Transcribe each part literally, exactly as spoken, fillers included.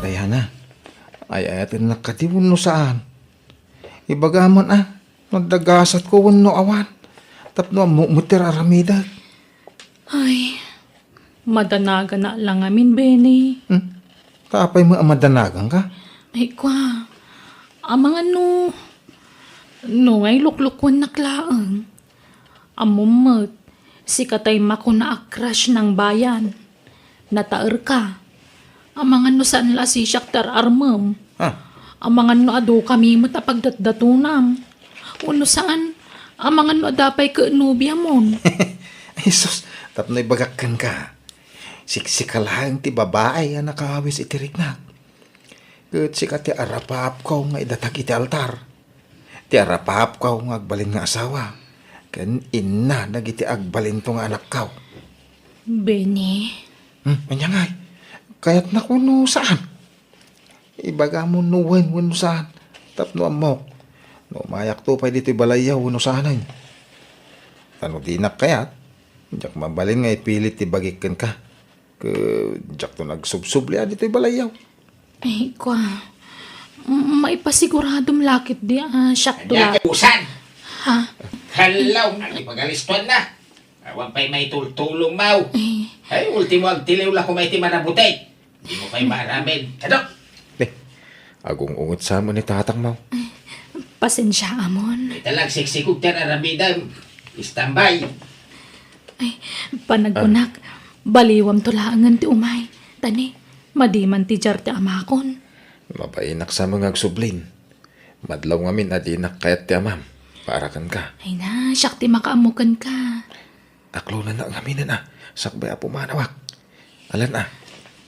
Ay, Hana, ay-ayatennak kadi wenno saan? Ibagam man a, no adda gasatko wenno awan, tapno ammok met ti ar-aramidek. Ay, madanagana la ngamin, Benny. Hmm? Ta apay met a madanaganka? Ay, kua, amangan no, no ngay luklukuennak laeng. Ammom met, sika tay makuna a crush ng bayan. Nataerka. Amangan no saan la a sisiak ti ar-armem. Ah. Amangan no adu kami met a pagdatdatonam. Wenno saan, amangan no adda pay ket nobiamon. Ay, sus, tapno ibagak kenka. Siksika laeng ti babai a nakaawis iti riknak. Ket sika ti arapaapko nga idatag iti altar. Ti arapaapko nga agbalin nga asawa, ken inna dagiti agbalinto nga anakko. Benny? Hmm, ania ngay? Kayatnak wenno saan? Ibagam no wen wenno saan, tapno ammok no umayakto pay ditoy balayyo wenno saanen. Ta no dinak kayat, diak mabalin nga ipilit ti bagik kenka. Ket diakto nagsubsubli a ditoy balayyo. Ay, kua. M-, maipasiguradomi la ketdi a siakto la. Ania ti usan? Ha? Hello, agipagalistuan na. Awan pay maitultulong, maw. Eh. Ay, ultimo agtiliw la koma iti marabutek. Dimo pay maaramid. Kadok! Eh, agung-unget sa mo ni tatang, maw. Pasensiaamon. Ita lang siksikog ti ar-aramidem. Istambay. Ay, panagkunak, baliwamto laengen ti umay. Tani, madi man ti diar ti amakon. Mabainak sa mo nga agsublin. Madlaw ngamin a dinak kayat ti amam. Para kenka. Ay na, siak ti makaammo kenka. Aklonannak ngaminen a, sakbay a pumanawak. Alan a.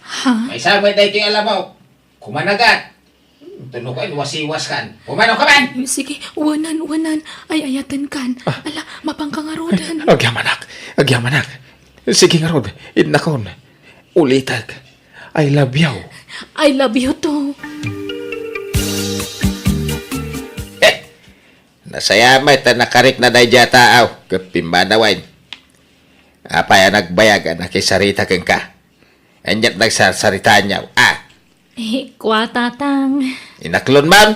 Ha? Maysa met daytoy a lamok. Kumanagat. Hmm, tuno ka, wasiwas kan. Pumanaw ka man! Sige, wanan, wanan. Ay-ayatenkan. Ah. Ala, mapangka ngaruden. Agyamanak, agyamanak. Sige ngarud, innakon. Ulitek. I love you. I love you too. Eh, nasaya met ta nakarikna daydiay a tao, ket pimmanawen. Apay a nagbayag a nakisarita kenka? Aniat nagsarsaritaanyo? Ah. Eh, kua, Tatang. Inaklon man?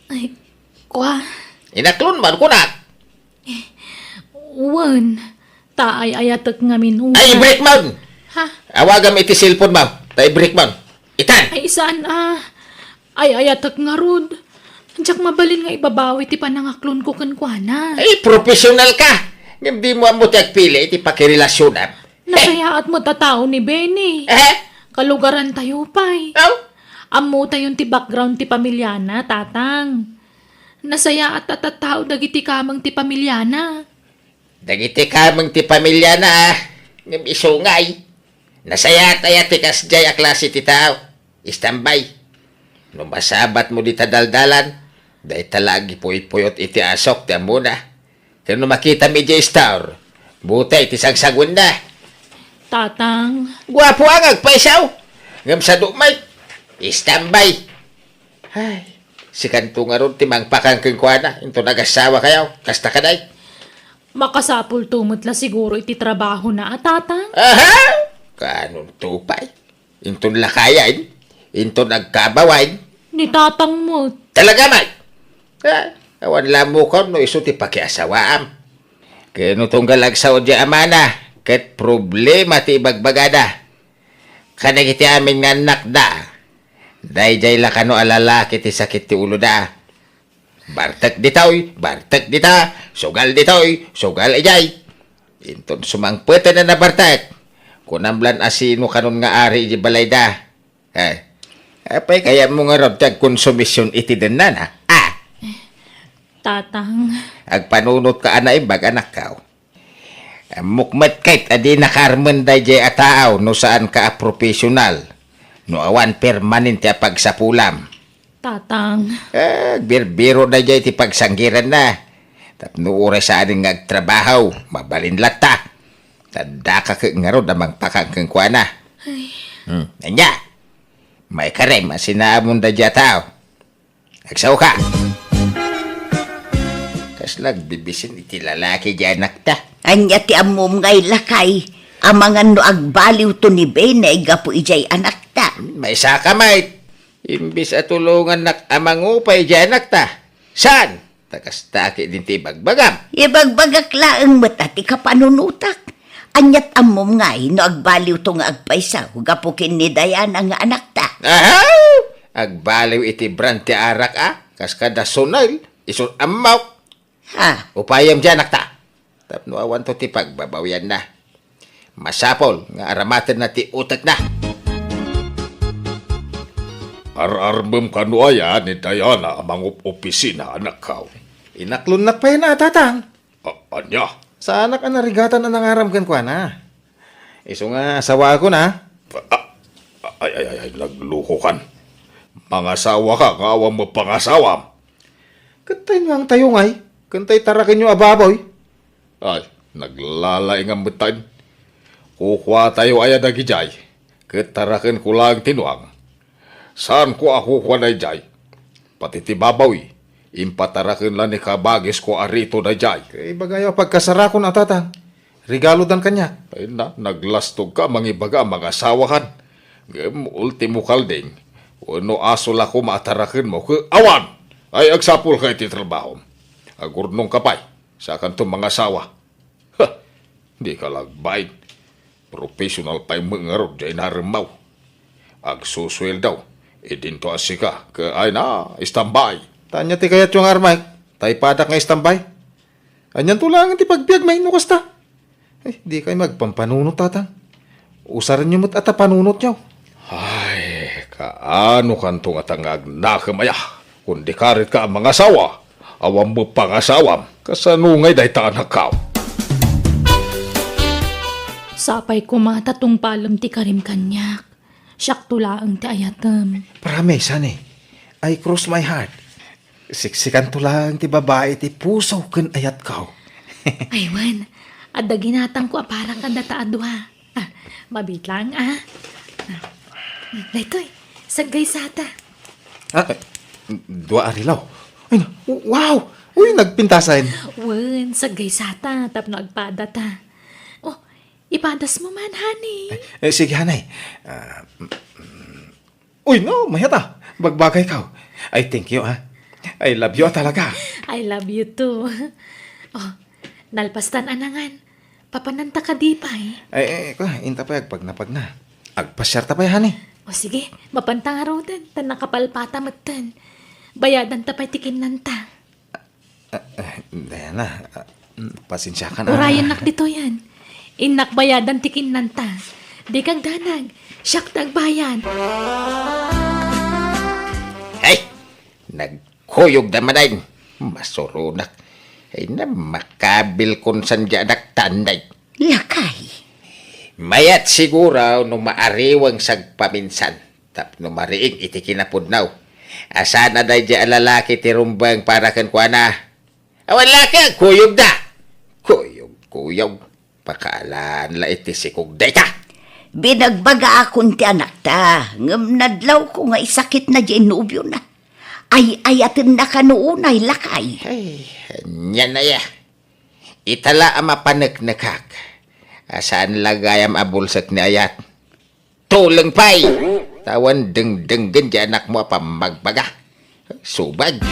Ay, kua. Inaklon man, kunak. Wen, ta ay-ayatek ngamin. Ay, i-break man! Ha? Awagam iti cellphone mo. Ta i-break man. Itan! Ay, saan a? Ay-ayatek ngarud. Diak mabalin nga ibabawi ti panangaklonko kenkuana. Ay, professional ka! Ngem dimo ammo ti agpili iti pakirelasionam. Nasayaat met a tao ni Benny. Eh? Kalugarantayo pay. Aw? Ammotayon ti background ti pamiliana, Tatang. Nasayaat a tattao dagiti kameng ti pamiliana. Dagiti kameng ti pamiliana, ah, ngem isu ngay. Nasayaat aya ti kasdiay a klase ti tao? Istambay. No masabatmo dita daldalan, dayta la agipuypuyot iti asok ti ammona. Ken no makitam idiay store, butay ti sagsaguenna. Tatang. Guapo a nga agpaysaw. Ngem sadu met, istambay. Ay, sikanto ngarud ti mangpakang kenkuana, inton agasawa kayo, kasta kadi. Makasapulto met la siguro iti trabahona a, Tatang? Aha! Kaanonto pay? Inton lakayen, inton agkabawen. Ni Tatang met. Talaga met! Ah, awan la ammokan no isu ti pakiasawaam. Ken no tunggal agsao diay amana, ket problema ti ibagbagada. Kadagiti amin nga annakda, daydiay la kano a lalaki ti sakit ti uloda. Bartek ditoy, bartek dita, sugal ditoy, sugal idiay. Inton sumangpeten a nabartek, kunam lan a sino kanon nga ari idiay balayda. Eh, apay kayatmo ngarud ti agkonsumision iti dennana? Ah! Tatang. Agpanunotka a naimbag, anakko. Ammok met ket a dinaka armen daydiay a tao no saanka a professional, no awan permanente a pagsapulam. Tatang. Eh, agbirbiro daydiay ti pagsanggiranna. Tapno uray saanen nga agtrabaho, mabalin latta. Ta daka ket ngarud a mangpakang kenkuana. Ay. Hmm, ania? Maikarem a sinaamon daydiay a tao. Agsaoka. Kasla agbibisin iti lalaki diay anakta. Ania ti ammom ngay, lakay? Amangan no agbaliwto ni Benny gapu idiay anakta. Maysaka met. Imbes a tulongannak a mangupay idiay anakta, saan? Ta kasta ketdin ti ibagbagam. Ibagbagak laeng met a ti kapanunotak. Aniat ammom ngay no agbaliwto nga agpayso gapu ken ni Diana nga anakta? Aha! Agbaliw iti brand ti arak a, kas kada Sunil, isu ammok. Ha? Upayem diay anakta. Tapno awanto ti pagbabawianna. Masapul nga aramatenna ti utekna. Ar-armem kano aya ni Diana a mangup-opisina, anakkaw? Inaklonnak pay a, tatang. A-, ania? Saanak a narigatan a nangaram kenkuana. Isu nga asawaakon a. A-, a-, ay, ay, ay, ay, naglukokan. Mangasawaka nga awan met pangasawam. Ket tay nuangtayo ngay, ken tay tarakenyo a baboy? Ay, naglalaingam metten. Kukuatayo aya dagidiay, ket tarakenko laeng ti nuang. Saanko a kukua daydiay. Pati ti baboy, impataraken la ni kabagisko a Rito daydiay. Ibagayo a pagkasarakon a, tatang. Regalodan kaniak. Ay na, naglastogka a mangibaga a mangasawakan. Ngem ultimo kalding, wenno aso la koma a tarakenmo ket awan! Ay, agsapulka iti trabahom. Agurnongka pay, saakanto mangasawa. Ha! Dika la agbain. Professional pay met ngarud diay naremmaw. Agsusueldo, idinto a sika, ket ay na, istambay. Ta ania ti kayatyo nga armek? Ta ipadak nga istambay? Anianto laengen ti pagbiagmi no kasta? Ay, dikay agpampanunot, tatang. Usarenyo met a ta panunotyo. Ay, kaano kanto ngata nga agnakem aya? Kundi karit ka a mangasawa, awan met pangasawam. Kasano ngay dayta, anakkaw? Sapay koma ta tungpalem ti karim kaniak. Siakto laeng ti ayatem. Promise, honey. I cross my heart. Siksikanto laeng ti babai ti puso ken ayatko. Ay, wen. Adda ginatangko a para kadata a dua. Ah, mabit lang, ah. Ah, daytoy, saggaysata. Ah, eh, dua a relo. Ay, na, wow! Uy, nagpintasen. Wen, saggaysata, tapno agpadata. Oh, ipadasmo man, honey. Eh, eh, sige, honey. Ah, mm, mm. Uy, no, mayat a. Bagbagayko. Ay, thank you, ah. I love you, ah, talaga. I love you too. Oh, nalpastan a nangan. Papananta kadi pay? Ay, eh, kwa, inta pay agpagnapagna. Agpasiarta pay, honey. O sige, mapanta ngaruden, ta nakapalpata metten. Bayadanta pay ti kinnanta. Ah, ah, Diana, ah, mm, pasensiakan, ah. Urayennak ditoyen. Innak bayadan ti kinnanta. Dika agdanag. Siak ti agbayad. Ay! Nagkuyogda manen. Masuronak. Ay, na, makabilkonsan diay anakta, anday. Lakay. Mayat siguro no maariweng sagpaminsan tapno mariing iti kinapudno. A saan a daydiay a lalaki ti rumbeng para kenkuana? Awan laki, agkuyogda. Kuyog, kuyog. Pakaalan la iti sikog dayta. Binagbagaakon ti anakta, ngem nadlawko nga isakitna diay nobiona. Ay-ayatenna kano unay, lakay. Ay, ania aya. Ita la a mapaneknekak. A saan la gayam a bulsek ni ayat. Tuleng pay! Ta awan dengdenggen diay anakmo a pammagbaga. Subad.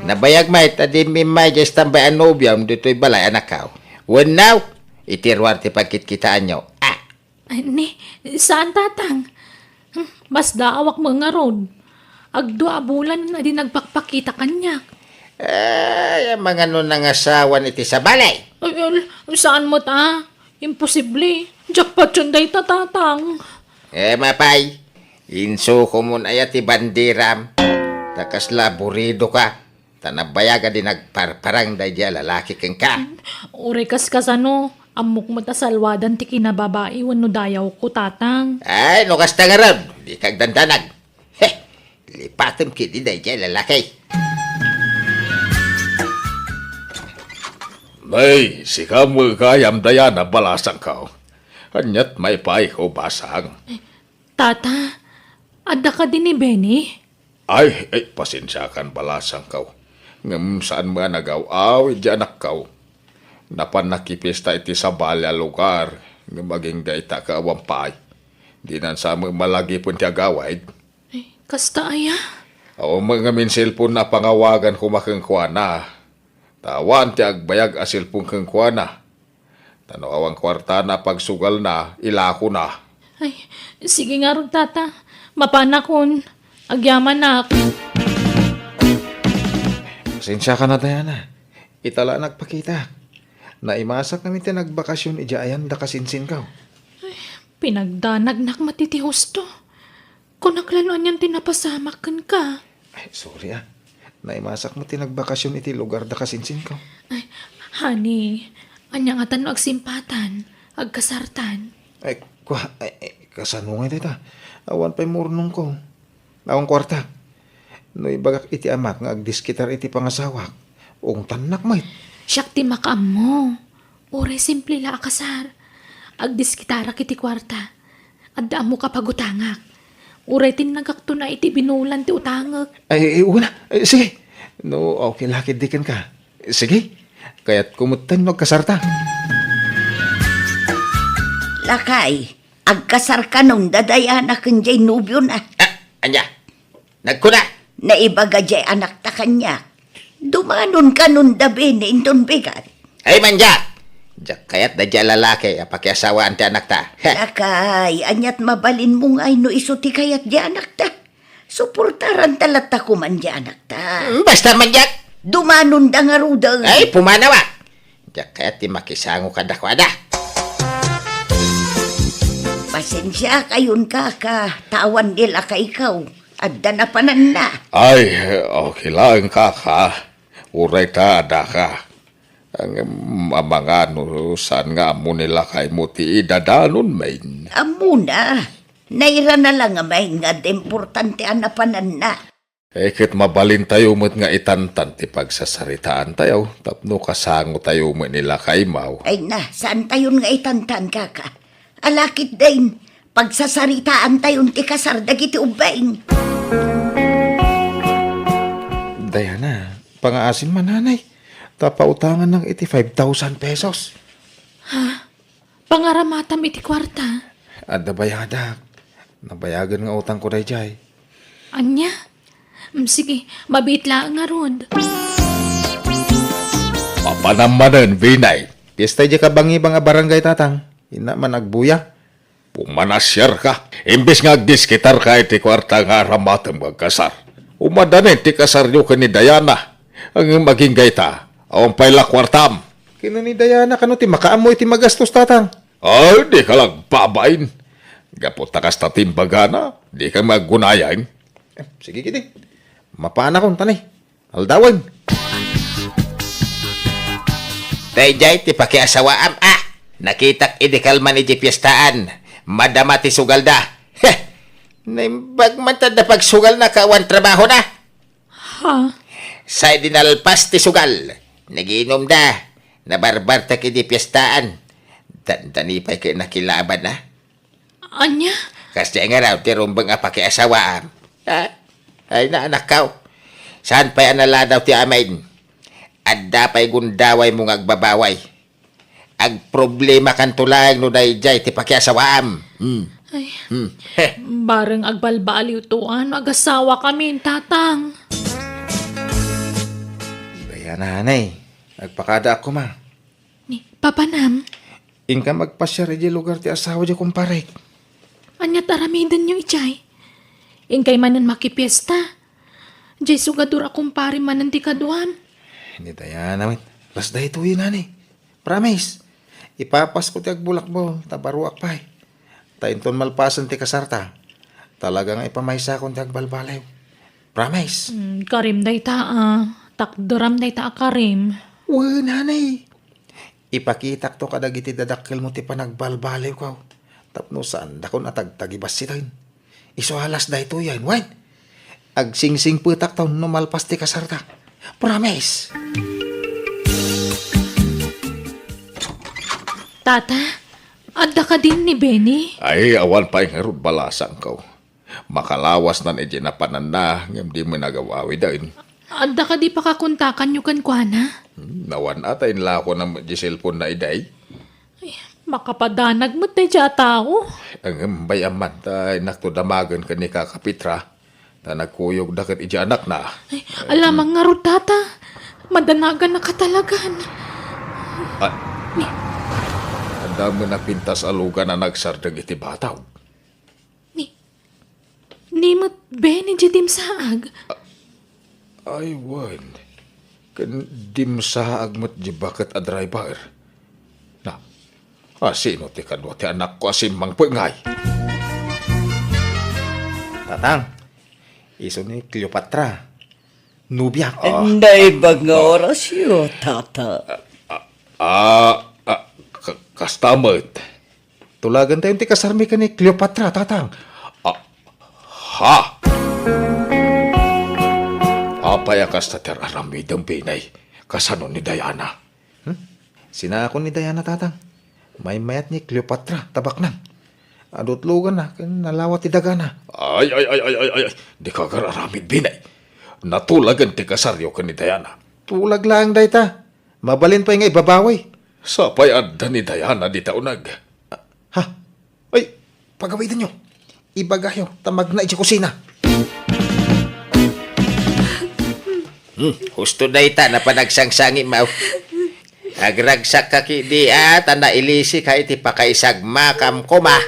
Nabayag met a diim immay diay istambay a nobiom ditoy balay, anakko. Wenno, iti ruar ti pagkitkitaanyo. Ah! Ay, ni, saan, tatang? Hmm, masdaawak met ngarud. Agdua a bulan a di nagpakpakita kaniak. Ay, amangan no nangasawan iti sabali. Ay, al-, saan met a? Imposible. Jackpot yun dayta, tatang. Eh, mapay. Insukomon aya ti banderam. Ta kasla burido ka. Ta nabayag a di nagparparang daydiay a lalaki kenka. Uray kas kasano, ammok met a salwadan ti kinababai wenno dayawko, tatang. Ay, no kasta ngarud, dika agdandanag. He, lipatem ketdi daydiay a lalaki. Nay, sika met gayam, Diana, balasangko. Aniat maipaayko, basang? Tata, adda kadi ni Benny? Ay, ay, pasensiakan, balasangko. Ngem saan met a nagaw-aw idiay anakko. Napan nakipiesta iti sabali a lugar, ngem agingga ita ket awan pay. Dinan sa met malagipen ti agawid. Ay, kasta aya? Awan met ngamin cellphone na pangawagan koma kenkuana. Ta awan ti agbayag a cellphone kenkuana. Ta no awan kuartana a pagsugalna, ilakona. Ay, sige ngarud, Tata. Mapanakon. Agyamanak. Pasensiakan a, Diana. Ita la nagpakita. Naimasak ngamin ti nagbakasyon idiay ayan da kasinsinko. Pinagdanagnak met iti husto. Kunak la no anian ti napasamak kenka. Ay, sorry, ah. Naimasak met ti nagbakasyon iti lugar da kasinsinko. Ay, honey, ania ngata no agsimpatan, agkasartan? Ay, kua, ay, ay, kasano ngay dayta? Awan pay murnongko. Awan kuarta. No ibagak iti amak nga agdiskitar iti pangasawak, ungtannak met. Siak ti makaammo. Uray simple la a kasar. Agdiskitarak iti kuarta. Adda ammoka pagutangak. Uray tinnagakto na iti binulan ti utangek. Ay, ay, una. Ay, sige. No, okay la ketdi kenka. Sige. Kayatko metten no agkasarta. Lakay, agkasar kanon da Diana ken jay nobiona. Ah, ania? Nagkuna? Naibaga jay anakta kaniak. Dumanon kanon da Benny inton bigat. Ay, mandiak! Diak kayat da jay lalaki a pakiasawaan ti anakta. Heh. Lakay, aniat mabalinmo ngay no isu ti kayat jay anakta? Suportaranta latta koman jay anakta. Mm, basta mandiak! Dumanon da ngaruden. Ay, pumanaw a! Diak kayat ti makisango kadakuada. Pasensiakayon, kaka, ta awan ni lakayko. Adda napananna. Ay, okay lang, kaka. Uray ta adaka. Ngem, amangan no saan nga ammo ni lakaymo ti idadanonmin. Ammona. Nairana la ngamin nga adda importante a napananna. Eh, ket mabalintayo met nga itantan ti pagsasaritaantayo tapno kasangotayo met ni lakaymo. Ay na, saantayon nga itantan, kaka. Ala ketdin, pagsasaritaantayon ti kasar dagiti ubbing. Diana, pangaasim man, nanay. Ta pautangannak iti five thousand pesos. Ha? Pangaramatam iti kuarta? Adda bayadak. Nabayagen nga utangko daydiay. Ania? Mm, sige, mabiit laeng ngarud. Mapanam manen, Binay. Piesta idiay kabangibang a barangay, tatang. Inna man agbuya. Pumanasiarka. Imbes nga agdiskitarka iti kuarta nga aramatem nga agkasar. Umadanen ti kasaryo ken ni Diana. Ngem agingga ita, awan pay la kuartam. Ken ni Diana, kano ti makaammo iti magastos, tatang? Ay, dika la agbabain. Gapu ta kasta ti imbagana, dika aggunayang. Eh, sige, kidi. Mapanakon, tanay. Aldawen. Daydiay ti pakiasawaam, a. Nakitak idi kalman iti piestaan. Madama ti sugalda. Heh! Naimbag man ta da pagsugalna ket awan trabahona. Ha? Say di nalpas ti sugal. Nagiinumda. Nabarbartek idi piestaan. Dandani pay ket nakilaban, a. Ania? Kasdiay ngarud ti rumbeng a pakiasawaam. Ha? Ay, naanakko. Saan pay a naladaw ti amin? Adda pay gundawaymo nga agbabaway. Agproblemakanto laeng no daydiay ti pakiasawaam. Hmm. Ay, hmm. Bareng agbalbaliwto a no agasawakamin, tatang. Kaya, nanay, agpakadaak koma. Ni, papanam? Inka magpasiar idiay lugar ti asawa diay kumparek. Aniat aramidenyo idiay? Inkay manen makipiesta. Diay sugadur a kumpare manen ti kaduam. Ni Diana met. Las daytoy, nanay. Promise. Ipapasko ti agbulakbol, ta baruak pay. Ta inton malpasen ti kasarta, talaga nga ipamaysakon ti agbalbaliw. Promise. Mm, karim dayta a. Takderam dayta a karim. Wen, nanay. Ipakitakto kadagiti dadakkelmo ti panagbalbaliwko tapno saandakon a tagtagibassiten. Isu a las daytoyen, wen? Agsingsingsingpetakto no malpas ti kasarta. Promise! Tata, adda kadin ni Benny? Ay, awan pay ngarud balasangko. Makalawasnan iti napananna, ngem di met nagawawiden. Adda kadi pakakontakanyo kenkuana? Nawan-a ta inlakona met di cellphone na iday. Ay, makapadanag met daydiay a tao. Ngem bay-am man ta innakto damagen ken ni Kaka Petra. Ta nagkuyogda ket idiay anakna. Ay, alamang ngarud, Tata. Madanagannaka talagan. Ah, adda met a pintas a lugan a nagsardeng iti bataw. Ni, ni met Benny diay dimsaag? Ay, wen. Ken dimsaag met diay baket a driver. Na, a, sino ti kadua ti anakko a simmangpet ngay? Tatang, isu ni Cleopatra. Nobiak. Ah, naimbag nga ah, orasyo, Tata. Ah, ah, ka-, kasta met. Tulagentayon ti kasarmi ken ni Cleopatra, Tatang. Ah, ha? Apay a kasta ti ar-aramidem, Benny? Kasano ni Diana? Hmm? Sinakon ni Diana, Tatang. Maymayat ni Cleopatra, ta baknang. Adu ti luganna, ken nalawa ti dagana. Ay, ay, ay, ay, ay, ay, ay. Dika agar-aramid, Benny. Natulagen ti kasaryo ken ni Diana. Tulag laeng dayta. Mabalin pay nga ibabawi. Sapay adda ni Diana dita uneg. Ha? Ay, pagawidenyo. Ibagayo, ta magna idiay kusina. Hmm, husto dayta, napan agsangsangit, maw. Agragsakka ketdi, a, ta nailisika iti pakaisagmakam koma.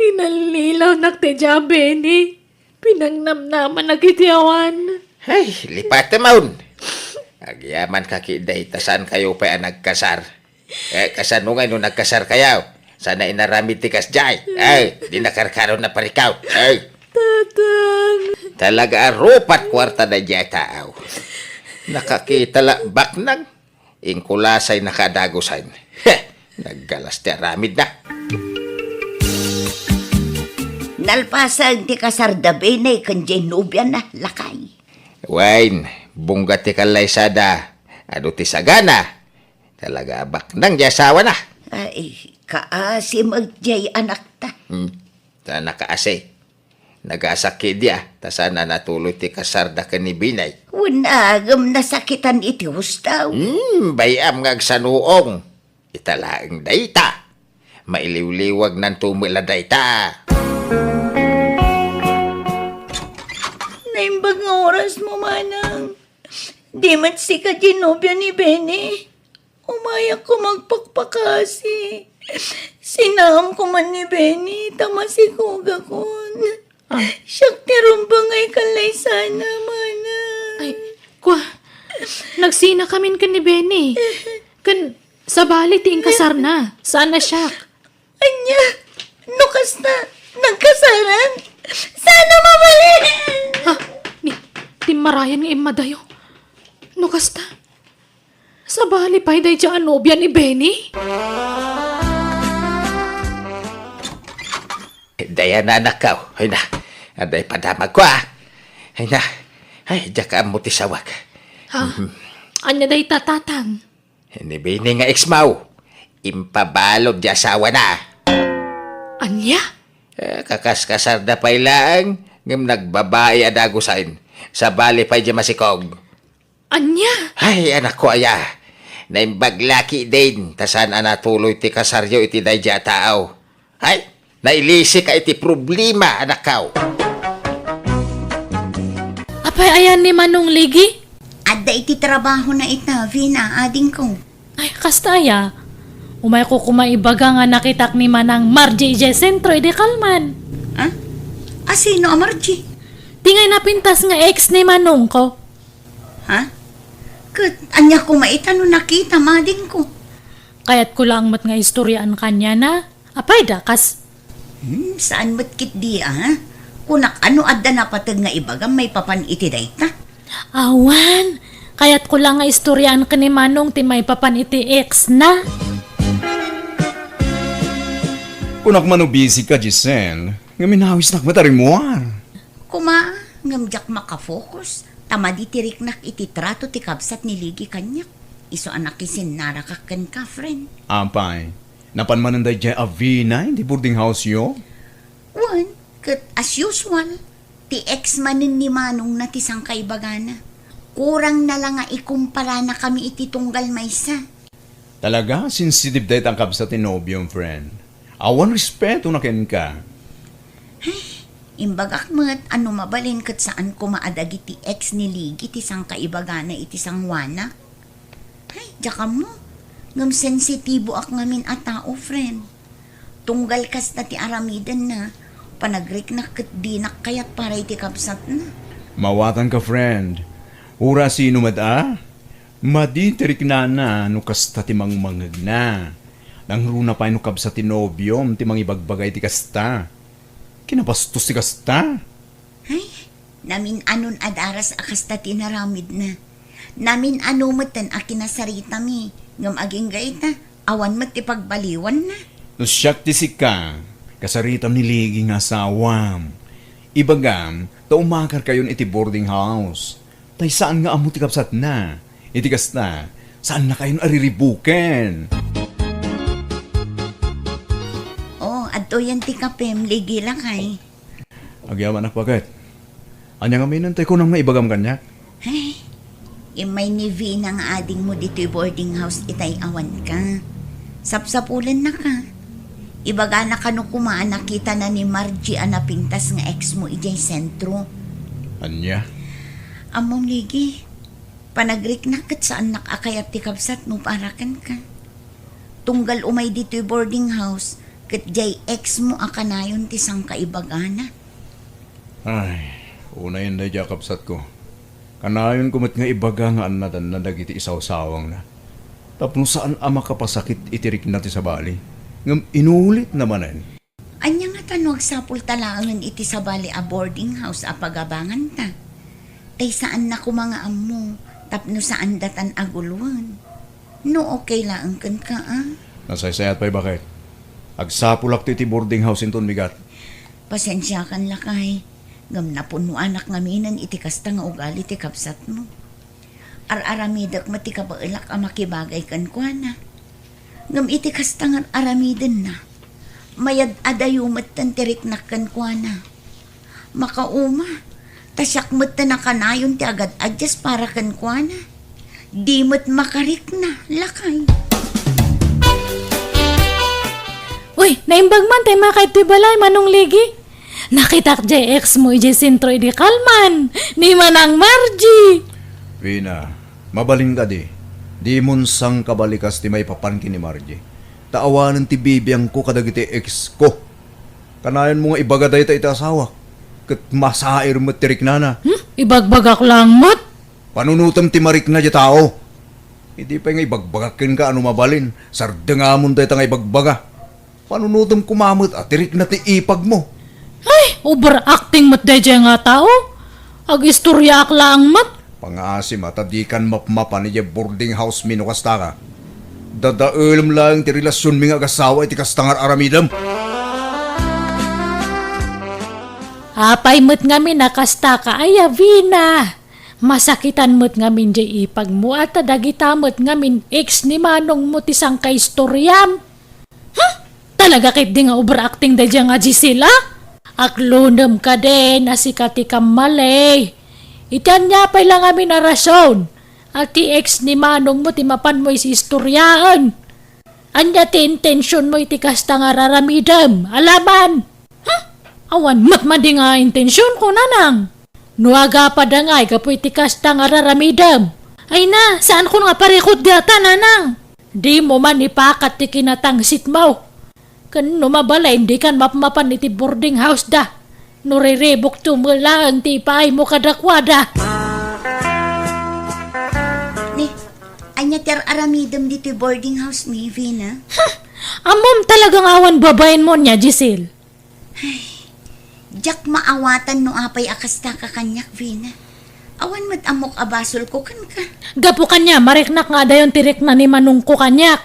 Inallilawnak ti diay, Benny. Pinangnamnamanak iti awan. Ay, lipatem, maw. Agyamanka ketdi, ta saankayo pay a nagkasar. Eh, kasano ngay no nagkasarkayo? Saan a inaramid ti kasdiay? Ay, di nakarkaro na parikaw. Ay. Tatang. Talaga a rupat kuarta daydiay a tao. Nakakita la baknang. Inkulasay nakadagusan. Heh, naggalas ti aramidna. Nalpasen ti kasar da Benny ken diay nobiana, lakay. Wen, bungga ti kallaysada. Adu ti sagana. Talaga a baknang diay asawana. Ay, kaasi met diay anakta. Hmm, ta nakaasi. Nagasak ketdi, a, ta saan a natuloy ti kasarda ken ni Benny. Wen, a, ngem nasakitan iti husto. Hmm, bay-am nga agsanuong. Ita laeng dayta. Mailiwliwagnanto met la dayta. Naimbag nga orasmo, manang. Di met sika diay nobia ni Benny. Umayakko agpakpakasi. Sinaamko man ni Benny, ta masikogakon. Ah. Siak ti rumbeng nga ikallaysana, manang. Ay, kua, nagsinakamin ken ni Benny. Ken sabali ti inkasarna, saan a siak. Ania? No kasta, nagkasaran? Saan a mabalin? Ha? Ni, timmarayan nga immadayo. No kasta, sabali pay daydiay a nobia ni Benny? Diana, anakko. Ay na, adda padamagko, a. Ay na, ay, diak ammo ti sawag. Ha? Mhm. Ania dayta, Tatang? Ni Benny nga ex-mo, impabalud diay asawana. Ania? Eh, kakaskasarda pay laeng, ngem nagbabai a dagusen. Sabali pay diay masikog. Ania? Ay, anakko aya. Naimbag la ketdin, ta saan a natuloy ti kasaryo iti daydiay a tao. Ay, nailisika iti problema, anakko. Apay ayan ni Manong Ligi? Adda iti trabahona ita, Vina, adingko. Ay, kasta aya. Umayko koma ibaga nga nakitak ni Manang Margie idiay sentro idi kalman. Ha? A, sino a Margie? Ti ngay napintas nga ex ni Manongko. Ha? Ket ania koma ita no nakitam, adingko? Kayatko laeng met nga istoriaan kaniana. Apay da, kas? Hmm, saan met ketdi, a? Kunak, a, no adda napateg nga ibagam maipapan iti dayta? Awan. Kayatko la nga istoriaan ken ni Manong ti maipapan iti ex na. Kunak man no busy ka, Giselle, ngem inawisnak met a rimmuar. Koma, ngem diak makafocus, ta madi ti riknak iti trato ti kabsat ni Ligi kaniak, isu a nakisinnarakak ken Catherine. Apay, napan manen daydiay a Vina iti boarding house-yo? Wen, ket as usual, ti ex manen ni Manongna ti sangkaibagana. Kurang na la nga ikumparanakami iti tunggal maysa. Talaga, sensitive dayta a kabsat ti nobiom, friend. Awan respeto na kenka. Ay, imbagak met a no mabalin ket saan koma a dagiti ex ni Ligi ti sangkaibagana iti sanguanak. Ay, diak ammo. Ngem sensitiboak ngamin a tao, friend. Tunggal kasta ti aramidenna, panagriknak ket dinak kayat para iti kabsatna. Mawatanka, friend. Uray sino met a, madi ti riknana no kasta ti mangmangngegna. Nangruna pay no kabsat ti nobiom ti mangibagbaga iti kasta. Kinabastos ti kasta. Ay, namin-anon a daras a kasta ti inaramidna. Namin-ano metten a kinasaritami, ngem agingga ita, awan met ti pagbaliwanna. No siak ti sika, kasaritam ni Ligi nga asawam. Ibagam, ta umakarkayon iti boarding house. Tay saan nga ammo ti kabsatna. Iti kasta, saannakayon a riribuken. Oh, adtoyen ti kapem, Ligi, lakay. Agyamanak, baket. Ania ngamin tay kunam nga ibagam kaniak? Ay, immay ni Vina nga adingmo ditoy boarding house itay awanka. Sapsapulennaka. Ibagana kano koma a nakitana ni Margie a napintas nga ex mo idiay sentro. Ania? Ammom, Ligi, panagriknak ket saannak a kayat ti kabsatmo para kenka. Tunggal umay ditoy boarding house, ket diay ex mo a kanayon ti sangkaibagana. Ay, unayen daydiay a kabsatko. Kanayonko met nga ibaga nga annadanna dagiti isawsawangna. Tapno saan a makapasakit iti rikna ti sabali, ngem inulitna manen. Ania ngata no agsapulta laengen iti sabali a boarding house a pagabanganta? Tay saanna koma nga ammo tapno saandatan a guloen. No okay laeng kenka, a? Nasaysayat pay, baket. Agsapulakto iti boarding house inton bigat. Pasensiakan, lakay, ngem napunnoanak ngaminen iti kasta nga ugali ti kabsatmo. Ar-aramidek met ti kabaelak a makibagay kenkuana. Ngem iti kasta nga ar-aramidenna, mayad-adayo metten ti riknak kenkuana. Makauma, ta siak metten a kanayon ti agad-adyas para kenkuana. Di met makarikna, lakay. Uy, naimbag man tay makaidtoy balay, Manong Ligi. Nakitak diay ex mo idiay sentro idi kalman, ni Manang Margie. Vina, mabalin kadi, dimon sangkabalikas ti maipapan ken ni Margie. Ta awanen ti bibiangko kadagiti ex ko. Kanayonmo nga ibaga dayta iti asawak, ket masair met ti riknana. Hmm? Ibagbagak laeng met? Panunotem ti marikna diay tao. Idi pay nga ibagbagak kenka a no mabalin, sardengamon dayta nga ibagbaga. Panunotem koma met a ti rikna ti ipagmo. Ay, overacting met daydiay nga tao. Agistoriaak laeng met. Pangaasim a ta dikan mapmapan idiay boarding house mi no kastaka. Dadaelem laeng ti relasionmi nga agasawa iti kasta nga ar-aramidem. Apay met ngamin a kastaka, aya, Vina? Masakitan met ngamin diay ipagmo, a ta dagita met ngamin ex ni manongmo ti sangkaistoriam. Huh? Talaga ketdi nga overacting daydiay nga Gisela? Aklonem kadi a sika ti kammali. Iti ania pay la ngamin a rason a ti ex ni manongmo ti mapanmo isistoriaen? Ania ti intensionmo iti kasta nga ar-aramidem? Alaman! Huh? Awan met madi nga intensionko, nanang. No agapada ngay gapu iti kasta nga ar-aramidem. Ay na, saankon nga parikut dayta, nanang. Dimo man ipakat ti kinatangsitmo. Ken no mabalin, dikan mapmapan iti boarding house da. No riribukto met laeng ti ipaaymo kadakuada. Ni, ania ti ar-aramidem ditoy boarding house mi, Vina? Huh! Ammom talaga nga awan babaenmo nia, Giselle. Ay, diak maawatan no apay a kastaka kaniak, Vina. Awan met ammok a basolko kenka. Gapu kaniam, mariknak nga adayon ti rikna ni manongko kaniak.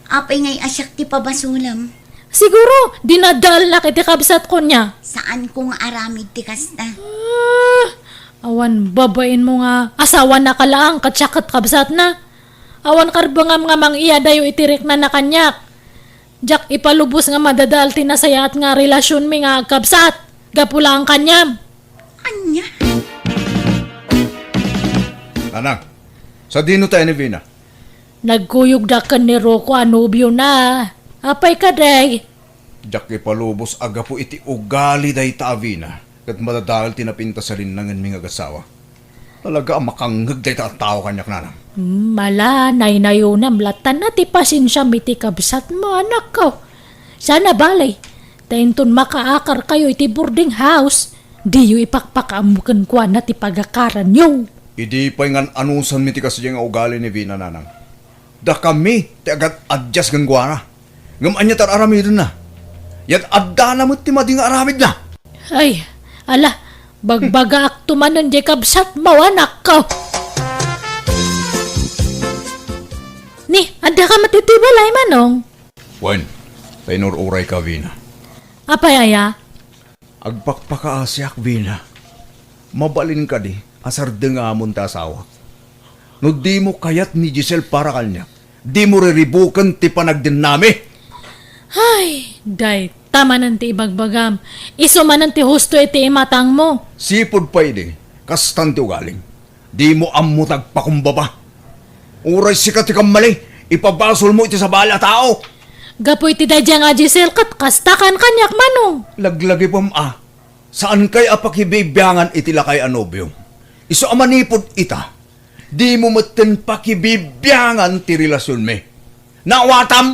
Apay ngay a siak ti pabasolem? Siguro, dinadaalnak iti kabsatko nia. Saanko nga aramid ti kasta. Ah, awan babaenmo nga asawanaka laeng ket siak ket kabsatna. Awan karbengam nga mang-iyadayo iti riknana kaniak. Diak ipalubos nga madadaal ti nasayaat nga relasionmi nga agkabsat gapu laeng kaniam. Ania? Nanang, sadino tayo ni Vina? Nagkuyogda ken ni Rocco a nobiona. Apay kadi? Diak ipalubos a gapu iti ugali dayta a Vina ket madadael ti napintas a linnangenmi nga agasawa. Talaga a makangngeg dayta a tao kaniak, nanang. Hmm, ala, naynayonam latta ti pasensiam iti kabsatmo, anakko. Saan a bale, ta inton makaakarkayo iti boarding house, diyo ipakpakaammo kenkuana ti pagakaranyo. Idi pay ngan-anusanmi ti kasdiay nga ugali ni Vina, nanang, dakami ti agad-adjust kenkuana. Ngem ania ti ar-aramidenna? Yad-addana met ti madi nga aramidna. Ay, ala, bagbagaakto manen diay kabsatmo, anakko. Ni, addaka met iti balay, Manong? Wen, ta inur-urayka, Vina. Apay aya? Agpakpakaasiak, Vina. Mabalin kadi a sardengamon ti asawak? No dimo kayat ni Giselle para kaniak, dimo riribuken ti panagdennami. Ay, dayta manen ti ibagbagam. Isu manen ti husto iti imatangmo. Sipud pay idi, kastan ti ugalim. Dimo ammo ti agpakumbaba. Uray sika ti kammali, ipabasolmo iti sabali a tao. Gapu iti daydiay nga Giselle ket kasta kan kaniak, Manong. Laglagipem a, saankay a pakibibiangan iti lakay a nobiom. Isu a manipud ita, dimo metten pakibibiangan ti relasionmi. Naawatam?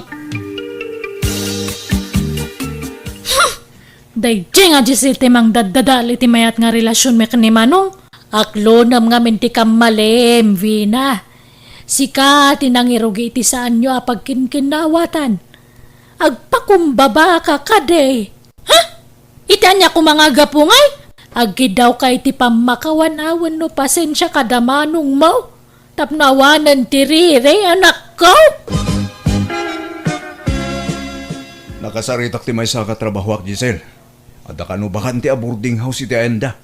Daydiay nga Giselle ti mangdaddadael iti mayat nga relasionmi ken ni Manong. Aklonem ngamin ti kammalim, Vina. Sika ti nangirugi iti saanyo a pagkinkinnaawatan. Agpakumbabaka kadi. Ha? Iti ania koma nga gapu ngay? Agkiddawka iti pammakawan wenno pasensia kada manongmo tapno awanen ti riri, anakko? Nakasaritak ti maysa nga trabahoak, Giselle. Adda kano bakante a boarding house iti ayanda.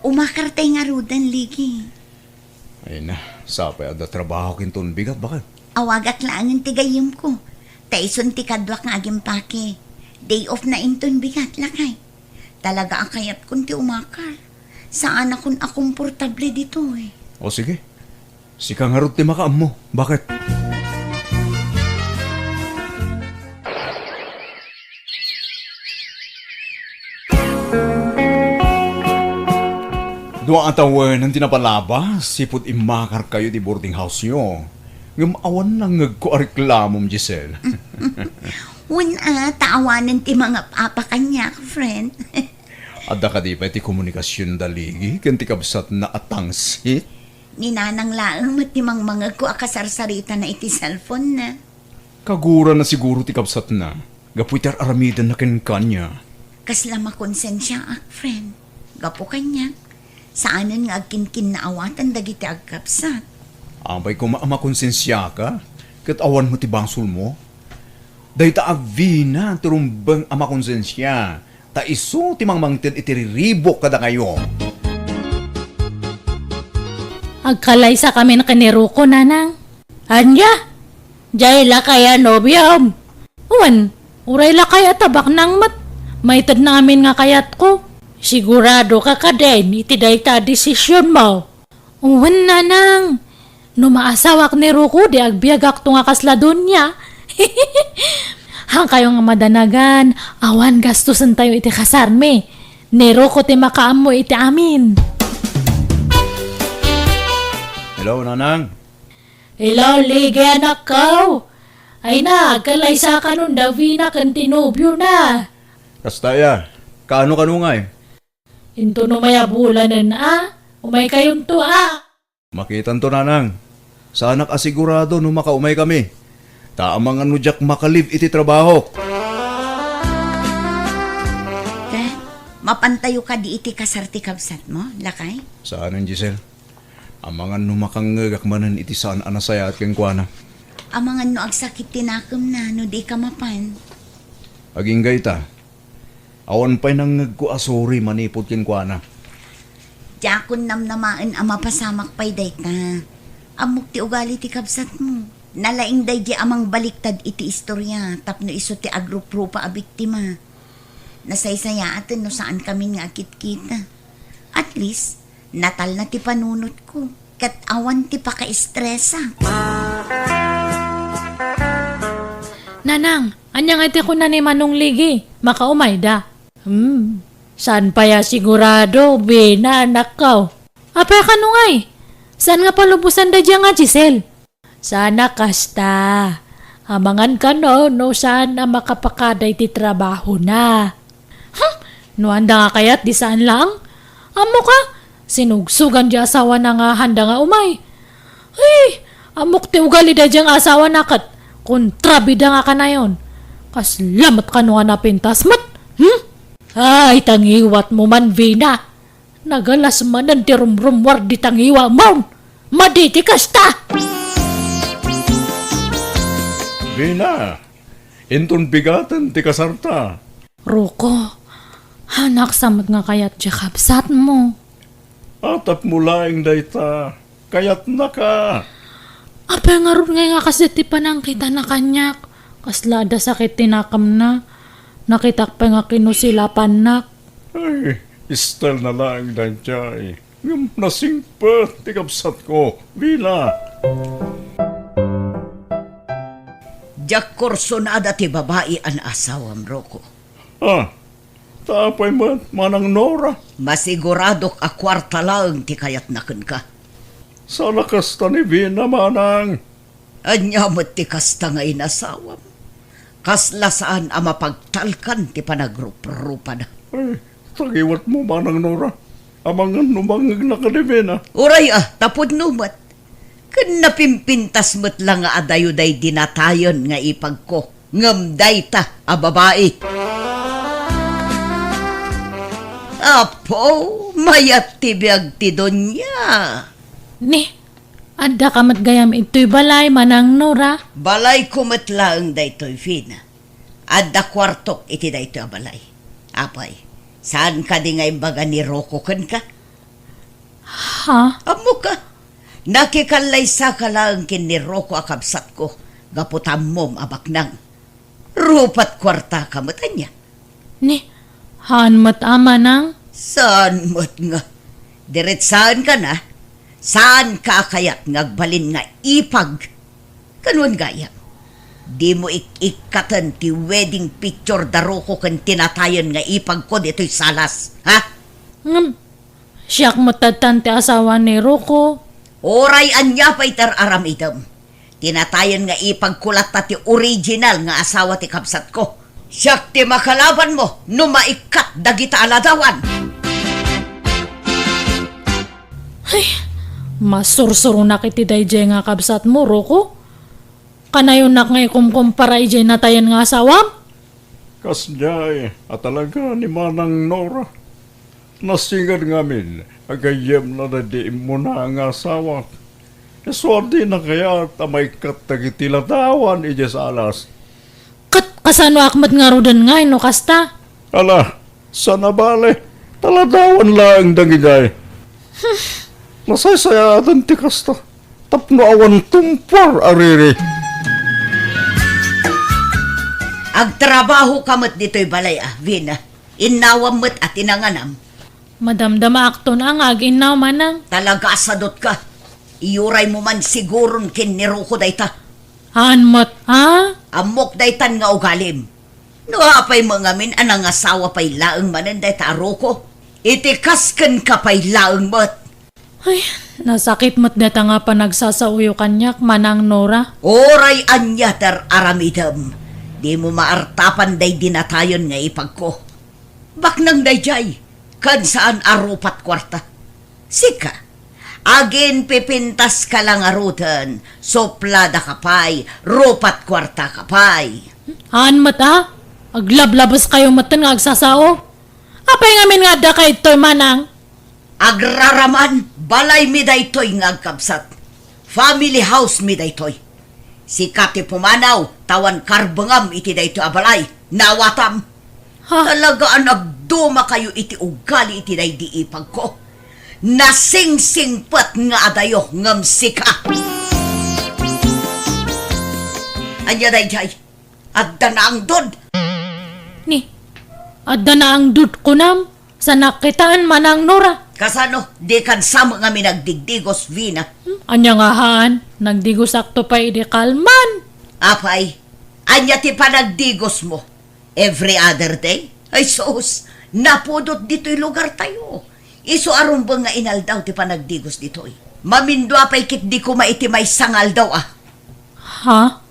Umakartay ngaruden, Ligi. Ay na, sapay adda trabaho kinton bigat, baket. Awagak laengen ti gayyemko. Ta isun ti kaduak nga agimpake. Day off na inton bigat, lakay. Talaga a kayatkon ti umakar. Saanakon a komportable ditoy. O sige, sika ngarud ti makaammo. Baket? Dua a tawenan ti napalabas, sipud immakarkayo ti boarding house-yo. Ngem awan nangngegko a reklamom, Giselle. Wen a, ta awanen ti mangap-apa kaniak, friend. Adda kadi pay ti komunikasion da Ligi ken ti kabsatna a tangsit? Ni Nanang laeng met ti mangmangegko a kasarsaritana iti cellphone-na. Kagurana siguro ti kabsatna, gapu iti ar-aramidenna kenkuana. Kasla makonsensiaak, friend. Gapu kaniak, saanen nga agkinkinnaawatan dagiti agkabsat. Apay koma a makonsensiaka, ket awan met ti basolmo. Dayta a Vina ti rumbeng a makonsensia, ta isu ti mangmangted iti riribuk kadakayo. Agkalaysakamin ken ni Rocco, Nanang. Ania? Diay lakay a nobiom? Wen, uray lakay a tabaknang met. Maitedna amin nga kayatko. Siguradoka kadin iti dayta a desisionmo? Wen, Nanang. No maasawak ni Rocco, di agbiagakto nga kasla donia. Haankayo nga madanagan, awan gastusentayo iti kasarmi. Ni Rocco ti makaammo iti amin. Hello, Nanang. Hello, Ligi, anakko. Ay na, agkalaysakanon da Vina ken ti nobiona. Kasta aya, kaano-kano ngay? Inton umay a bulanen a, umaykayonto a. Makitanto, Nanang. Saanak a sigurado no makaumaykami. Ta amangan no diak maka-leave iti trabahok. Te, mapantayo kadi iti kasar ti kabsatmo, lakay? Saanen, Giselle. Amangan no makangngegak manen iti saan a nasayaat kenkuana. Amangan no agsakit ti nakemna no dika mapan. Agingga ita. Awan pay nangngegko a sorry manipud kenkuana. Diakon namnamaen a mapasamak pay dayta. Ammok ti ugali ti kabsatmo. Nalaing daydi a mangbaliktad iti istoria tapno isu ti agruprupa a biktima. Nasaysayaaten no saankami nga agkitkita. At least, natalna ti panunotko. ket awan ti pakaestresak. Nanang, ania nga ti kuna ni Manong Ligi? Makaumayda. Hmm, saan pay a sigurado, Vina, anakko. Apay a kano ngay? Saan nga palubosan daydiay nga Giselle? Saan a kasta. Amangan kano no saan a makapakada iti trabahona. Hmm, no anda nga kayat di saan laeng? Ammok a, sinugsogan di asawana nga handa nga umay. Ay, ammok ti ugali daydiay nga asawana ket kontrabida nga kanayon. Kasla met kano nga napintas met. Hmm? Ay, tangiwatmo man, Vina. Nagalas manen ti rumrummuar di tangiwamon. Madi ti kasta! Vina, inton bigaten ti kasarta. Rocco, hanaksa met nga kayat diay kabsatmo. Atapmo laeng dayta, kayatnaka. Apay ngarud ngay nga kasdi ti panangkitana kaniak? Kasla adda sakit ti nakemna. Nakitak pay nga kinusilapannak. Ay, style na laeng daydiay. Ngem nasingpet ti kabsatko, Vina. Diak kursonada ti babai a naasawam, Rocco. Ah, ta apay met, Manang Nora? Masiguradok a kuarta laeng ti kayatna kenka. Saan a kasta ni Vina, Manang. Ania met ti kasta nga inasawam? Kasla saan a mapagtalkan ti panagruprupada. Ay, tangiwatmo, Manang Nora. Amangan no mangngegna kadi Vina. Uray a, tapudno met. Ken napimpintas met la nga adayo day dinatayen nga ipagko. Ngem dayta a babai. Apo, mayat ti biag ti Doña. Ni, adda ka met gayam itoy balay, Manang Nora? Balayko met laeng daytoy, Vina. Adda kuartok iti daytoy a balay. Apay, saan kadi nga imbaga ni Rocco kenka? Ha? Ammoka, nakikallaysaka laeng ken ni Rocco a kabsatko gapu ta ammom a baknang. Rupat kuartaka met ania? Ni, haan met a, Manang? Saan met nga? Diretsaenka na, saanka a kayat nga agbalin nga ipag? Ken wen gayam, dimo ik-ikkaten ti wedding picture da Rocco ken tinatayen nga ipagko ditoy salas, ha? Ngem, siak met tattan ti asawa ni Rocco. Uray ania pay ti ar-aramidem. Tinatayen nga ipagko latta ti original nga asawa ti kabsatko. Siak ti makalabanmo no maikkat dagita a ladawan. Ay, masursuronak iti daydiay nga kabsatmo, Rocco. Kanayonak nga ikumkumpara idiay natayen nga asawam? Kasdiay a talaga ni Manang Nora. Nasinged ngamin a gayyemna daydi immuna nga asawak. Isu a dina kayat a maikkat dagiti ladawan idiay salas. Ket kasanoak met ngaruden ngay no kasta? Ala, saan a bale, ta ladawan laeng dagijay. Nasaysayaaten ti kasta, tapno awan tumpor a riri. Agtrabahoka met ditoy balay a, Vina. Innawam met a ti nanganam. Madamdamaakton a nga ag-innaw, Manang. Talaga a sadotka. Iyuraymo man siguron ken ni Rocco dayta. Haan met, a? Ammok daytan nga ugalim. No apay met ngamin a nangasawa pay laeng manen dayta a Rocco, iti kas kenka pay laeng met. Ay, nasakit met dayta nga panagsasaoyo kaniak, Manang Nora. Uray ania ti ar-aramidem, dimo maartapan daydi natayen nga ipagko. Baknang daydiay, ken saan a rupat kuarta. Sika, aginpipintaska la ngaruden, supladaka pay, rupat kuartaka pay. Haan met a, aglablabeskayo metten nga agsasao. Apay ngamin nga adda kaytoy, Manang? Agraraman, balaymi daytoy nga agkabsat. Family house mi daytoy. Sika ti pumanaw, ta awan karbengam iti daytoy a balay. Naawatam. Ha? Talaga a nagdumakayo iti ugali iti daydi ipagko. Nasingsingpet nga adayo ngem sika. Ania daydiay? Adda naangdod. Ni, adda naangdod kunam? Saan a kitaan, Manang Nora? Kasano, dikan sa met ngamin nagdigdigos, Vina? Hmm, ania nga haan? Nagdigosakto pay idi kalman. Apay, ania ti panagdigosmo? Every other day? Ay sus, napudot ditoy lugartayo. Isu a rumbeng nga inaldaw ti panagdigos ditoy. Mamindua pay ketdi koma iti maysa nga aldaw a. Ha?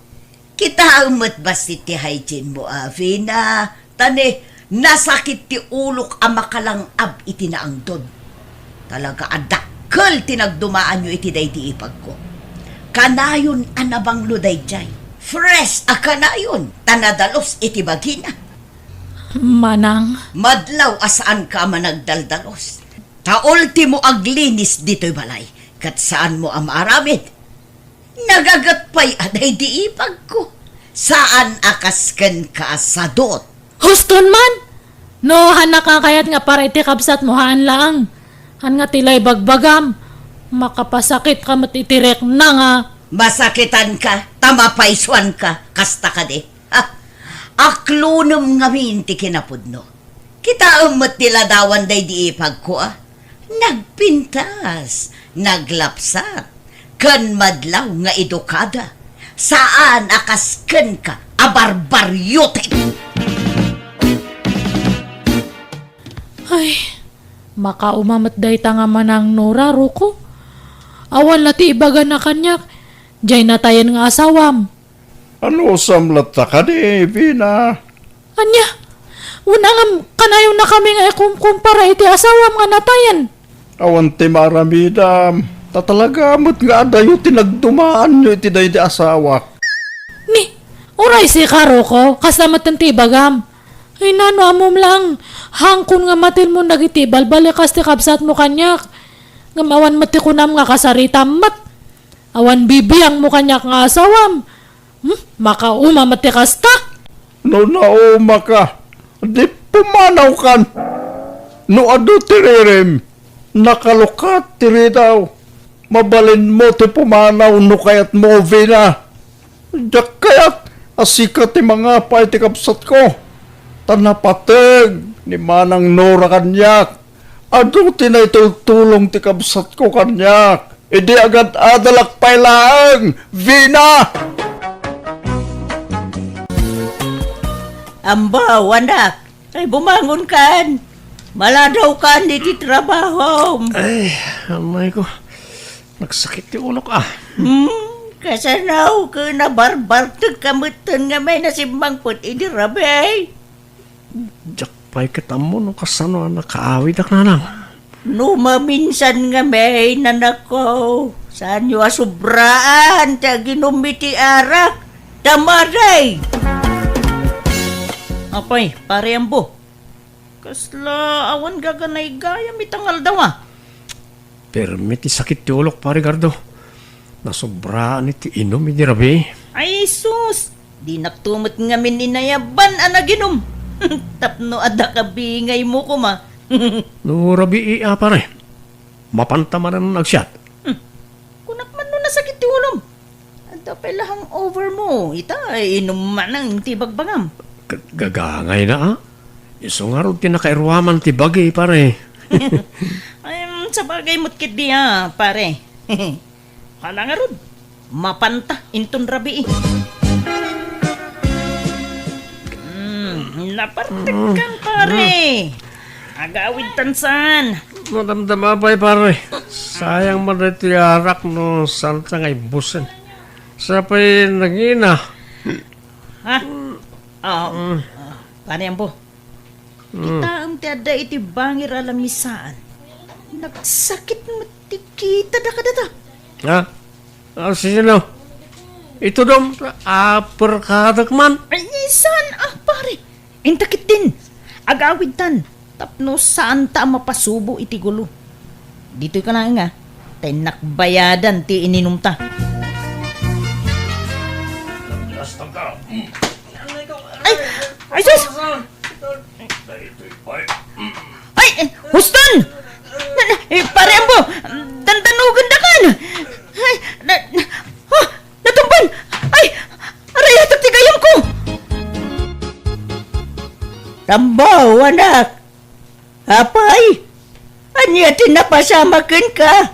Kitaem met bassit ti hygiene mo, a, Vina. Ta ne, nasakit ti ulok a makalang-ab iti naangdon. Talaga a dakkel ti nagdumaanyo iti daydi ipagko. Kanayon a nabanglo daydiay. Fresh a kanayon ta nadalus iti bagina. Manang. Madlaw a saanka a managdaldalus. Ta ultimo aglinis ditoy balay, ket saanmo a maaramid. Nagaget pay a daydi ipagko. Saan a kas kenka a sadut. Huston man! No, hanak a kayat nga para iti kabsatmo, haan laeng. Haan nga ti la ibagbagam. Makapasakitka met iti rikna nga. Masakitanka, ta mapaysuanka, kasta kadi. Ha? Aklonem ngamin ti kinapudno. Kitaem met ti ladawan daydi ipagko a. Nagpintas, naglapsat, ken madlaw nga edukada. Saan a kas kenka a barbariote. Ay, makauma met dayta nga Manang Nora, Ruko. Awan la ti ibagana kaniak, diay natayen nga asawam. Anusam latta kadi, Vina? Ania? Wen, ngem kanayonnakami nga ikumkumpara iti asawam nga natayen. Awan ti maaramidam. Ta talaga met nga adayo ti nagdumaanyo iti daydi asawak. Ni, uray sika, Ruko, kasta met ti ibagam. Ay, nano, ammom laeng, hangkon nga matilmon dagiti ibalbalikas ti kabsatmo kaniak. Ngem awan met ti kunam nga kasaritam met. Awan bibiangmo kaniak nga asawam. Hmm? Makauma met ti kasta? No naumaka, di pumanawkan. No adu ti ririm, nakalukat ti ridaw. Mabalinmo ti pumanaw no kayatmo, Vina. Diak kayat a sika ti mangapa iti kabsatko. Ta napateg ni Manang Nora kaniak. Adu ti naitultulong ti kabsatko kaniak. Idi agad-adalak pay laeng, Vina! Ambaw, anak, ay bumangonkan. Maladawkan iti trabahom. Ay, amay ko. Nagsakit ti ulok, ah. Hmm, kasano ket nabarbartek ka metten nga may nasimmangpet idi rabii? Diak pay ket ammo no kasano a nakaawidak, nanang. No maminsan ngamin, anakko, saanyo a sobraan ti aginum iti arak, ta maday! Apay, Pare Ambo, kasla awan gaganaygayam ita nga aldaw, a? Permi ti sakit ti ulok, Pare Gardo. Nasobraan iti inum idi rabii. Ay, sus! Dinakto met ngamin inayaban a naginum. Tapno adda kabingaymo koma. No rabii a, pare, mapanta manen agsiat. Hmm. Kunak man no nasakit ti ulom. Adda pay la hangover mo. Ita, inum manen ti bagbagam. Ket gagangayna, a? Isu ngarud ti nakairuaman ti bagi, pare. Ay, mm, sabagay met ketdi, a, pare. Hala ngarud, mapanta inton rabii. Mm, napartekkan, pare. Agawidtan saan. Madamdama pay, pare. Sayang man daytoy arak no saanta nga ibbusen. Sa pay nangina. Ha? Ah, ah, Pare Ambo. Mm. Kitaem ti adda iti bangir a lamisaan. Nagsakit met ti kitada kadata. Ha? Ah, sino? Itudom, aperkadak man. Ay, saan a, pare? Inta ketdin. Agawidtan. Tapno saanta a mapasubo iti gulo. Ditoy ka laeng, a. Ta innak bayadan ti ininumta. Ay! Ay, sus! Ay, eh, Huston! Na, na, eh, Pare Ambo, dandanugendakan! Ay, na, na, ah, natumban! Ay, arayatak ti gayamko! Tambaw, anak! Apay! Ania ti napasamak kenka?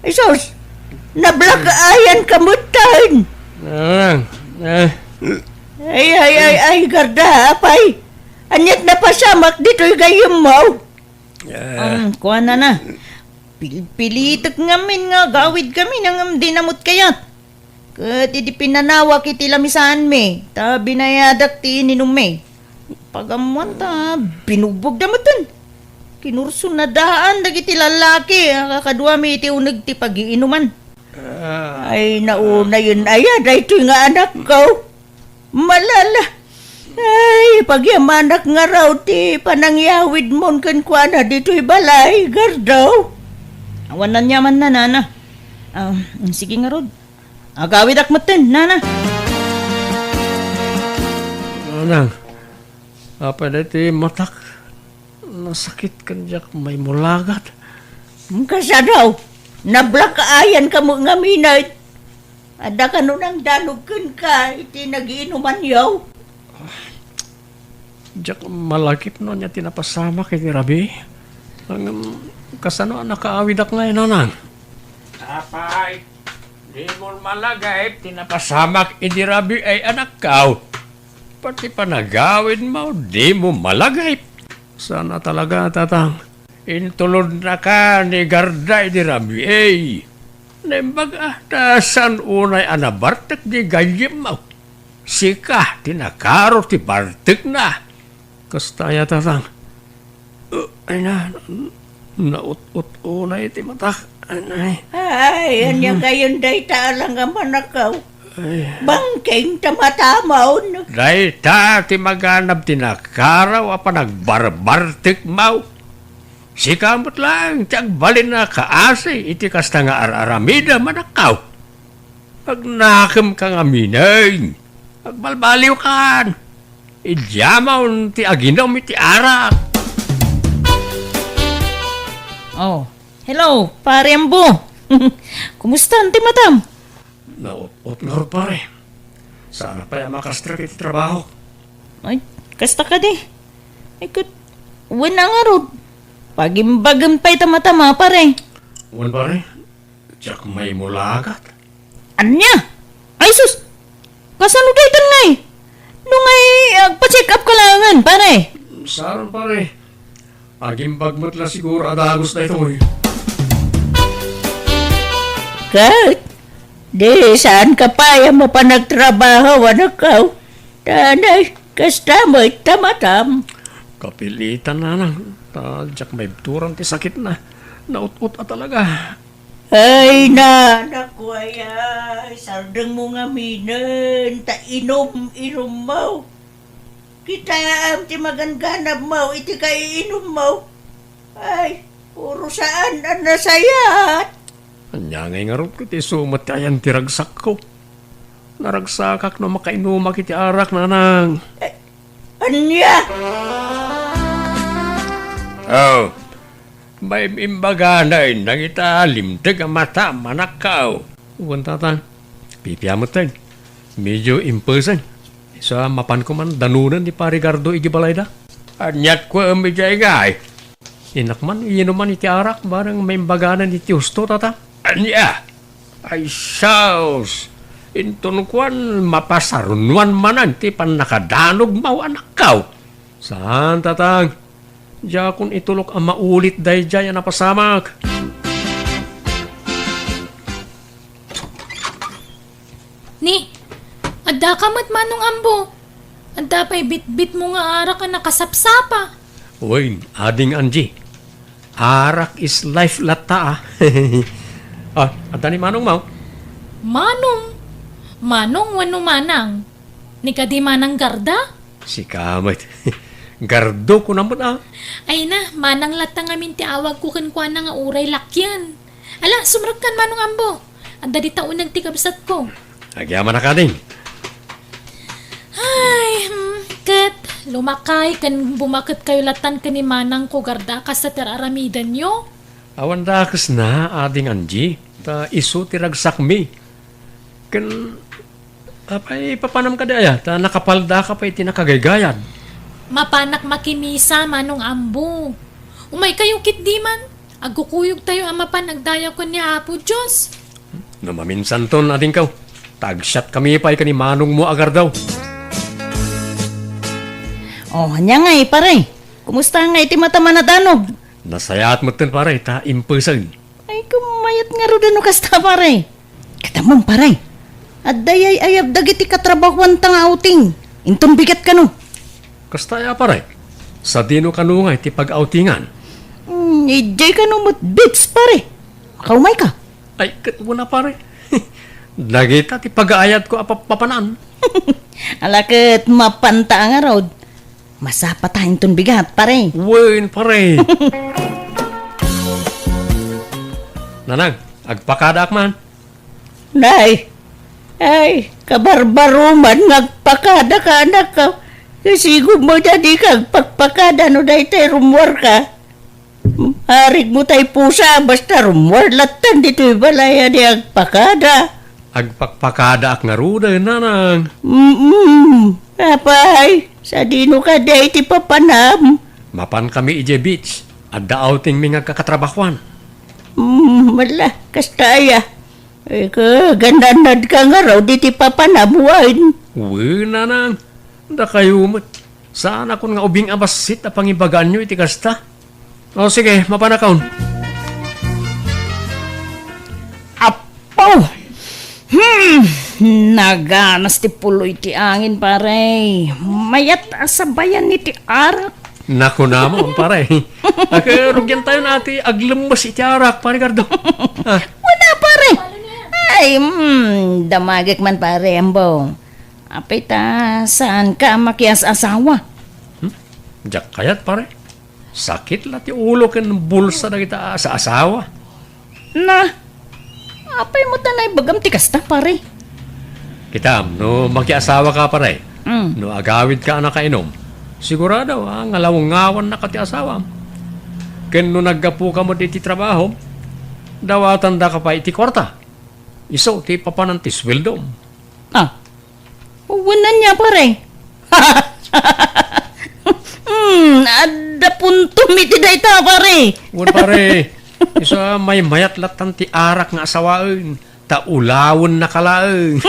Ay sus, nablakayan ka metten. Ah, eh. Ay, ay, ay, ay, Garda, apay. Aniat napasamak ditoy gayyemmo? Ah. Ang kuana na. Pilpilitek ngamin nga agawid kami nang di namut kayat. Ket idi pinanawak iti lamisaanmi, ta binayadak ti ininummi. Pagammuan ta binugbogda metten. Kinursonadaan dagiti lallaki a kakaduami iti uneg ti pagiinuman. Ah. Ay, naunayen aya daytoy nga anakko. Malala. Ay, pagyamanak ngarud ti panangyawidmon kenkuana ditoy balay, Gardo. Awan aniamanna, nana. Ah, sige ngarud. Agawidak metten, nana. Nanang, apay daytoy matak? Nasakit ken diak maimulagat. Kasano? Nablakayan ka met ngamin. Adda kano nangdanog kenka iti nagiinumanyo? Diak malagip no ania ti napasamak iti rabii. Ngem, kasano a nakaawidak ngay, nanang? Apay, dimo malagip ti napasamak iti rabii ay anakko. Pati panagawidmo, dimo malagip. Saan a talaga, tatang. Intulodnaka ni Garda idi rabii. Naimbag a, ta saan unay a nabartek di gayyemmo? Sika ti nakaro ti bartekna. Kasta aya, tatang. Uh, ay na, naut-ut unay ti matak. Ay. Ay, ania kayon dayta a langamanakaw? Ay. Bangkeng ta matamon. Dayta ti maganab ti nakaraw a panagbarbartekmo. Sika met laeng ti agbalin a kaasi iti kasta nga ar-aramidem, anakko. Agnakemka ngamin. Agbalbaliwkan. Idiamon ti aginum iti arak. Oh, hello, Pare Ambo. Kumusta ti matam? Naut-ot ngarud, pare. Saan pay a makastrek iti trabaho. Ay, kasta kadi. Ay, ket, wen a ngarud. Pagimbagem pay ta matama, pare. Wen, pare. Diak maimulagat. Ania? Ay sus! Kasano daytan ngay? No ngay, agpa-check up ka laengen, pare. Saan, pare. Agimbag met la siguro a dagus daytoy. Ket, di saan ka pay a mapan agtrabaho, anakko. Tanay, kasta met ta matam. Kapilitan, nanang. Ta diak maibturan ti sakitna. Naut-ot a talaga. Ay, na, naku, ay, ay, sardengmo ngaminen, ta inum-inummo. Kitaem ti magangganabmo iti kaiinummo. Ay, puro saan a nasayat. Ania ngay ngarud ket isu met ti ayan ti ragsakko? Naragsakak no makainumak iti arak, nanang. Eh, ania? Oh, maim-imbaganen dagita limteg a mata, manakkaw. Wen, tatang. Pipia metten. Medio impesen. Isu a mapan koman danonen ni Pare Gardo iti balayda. Aniat kuem idiay ngay? Innak man inuman iti arak, bareng maimbaganen iti husto, tatang. Ania? Ay, sus! Inton kuan, mapasarunoan manen ti pannakadanogmo, anakkaw. Saan, tatang. Diakon itulok a maulit daydiay a napasamak. Ni, adda ka met, Manong Ambo? Adda pay bitbitmo nga arak a nakasapsapa? Wen, Ading Angie. Arak is life latta, ah. Ah, adda ni Manong mo? Manong? Manong wenno Manang? Ni kadi Manang Garda? Sika met. Gardo ko na met, ah. Ay na, Manang latta ngamin ti awagko kenkuana nga uray lakyen. Ala, sumrekkan, Manong Ambo. Adda dita uneg ti kabsatko. Agyamanak, Ading. Ay, hmm, ket lumakay ken bumaketkayo latan ken ni Manangko Garda kasta ti ar-aramidenyo? Awan dakesna, Ading Angie, ta isu ti ragsakmi. Ken, apay, papanam kadi aya, ta nakapaldaka pay iti nakagaygayad. Mapanak makimisa, Manong Ambo. Umaykayo ketdi man. Agkukuyogtayo a mapan agdayaw ken ni Apo Dios. No maminsanton, adingko, ta agsiatkami pay ken ni manongmo a gardaw. Oh, ania ngay, pare? Kumusta ngay ti mata a nadanog? Nasayaat metten, pare, ta impesen. Ay, kumayat ngarud no kasta, pare. Kitaem, pare. Adda ay-ayab dagiti katrabahuanta nga outing. Inton bigat kano. Kasta aya, pare? Sadino kano nga iti pag-outingan? Hmm, idiay kano met beach, pare. Makaumayka. Ay, ket wen a, pare. Dagita ti pagaayatko a pap-, papanan. Ala ket mapanta a ngarud. Masapata inton bigat, pare. Wen, pare. Nanang, agpakadaak man. Nay, ay, kabarbaroman nga agpakadaka, anak, a. Kasigom met a dika agpakpakada no daytoy rummuarka. Arigmo tay pusa, basta rummuar lattan ditoy balay a di agpakada. Agpakpakadaak ngaruden, nanang. Mm-mm. Apay, sadino kadi ti papanam? Mapankami idiay beach. Adda outingmi nga agkakatrabahuan. Mm, ala, kasta aya. Ay, kagananadka ngarud iti papanam, wen? Wen, nanang. Dakayo met. Saanakon nga ubing a bassit a pangibagaanyo iti kasta. O, sige, mapanakon. Apo! Hmm! Naganas ti puloy ti angin, pare. Mayat a sabayan iti arak. Nakunam, pare. Ag-, rugiantayon a ti aglemmes iti arak, pare Gardo. Ah. Wala, pare. Ay, hmm, damagek man, pare, ammo. Apay ta, saanka a makias-asawa? Hmm? Diak kayat, pare. Sakit la ti ulo ken bulsa dagiti asa-asawa. Na, apay met a naibagam ti kasta, pare? Kitam, no makiasawaka, pare, Mm. no agawidka a nakainom, sigurado a ngalawngawannaka ti asawam. Ken no naggapuka met iti trabahom, dawatandaka pay iti kuarta. Isu ti papanan ti sueldom. Ah, wen ania, pare? Hmm, adda puntom iti dayta, pare. Wen, pare. Isu a maymayat lattan ti arak nga asawaen, ta ulawennaka laeng.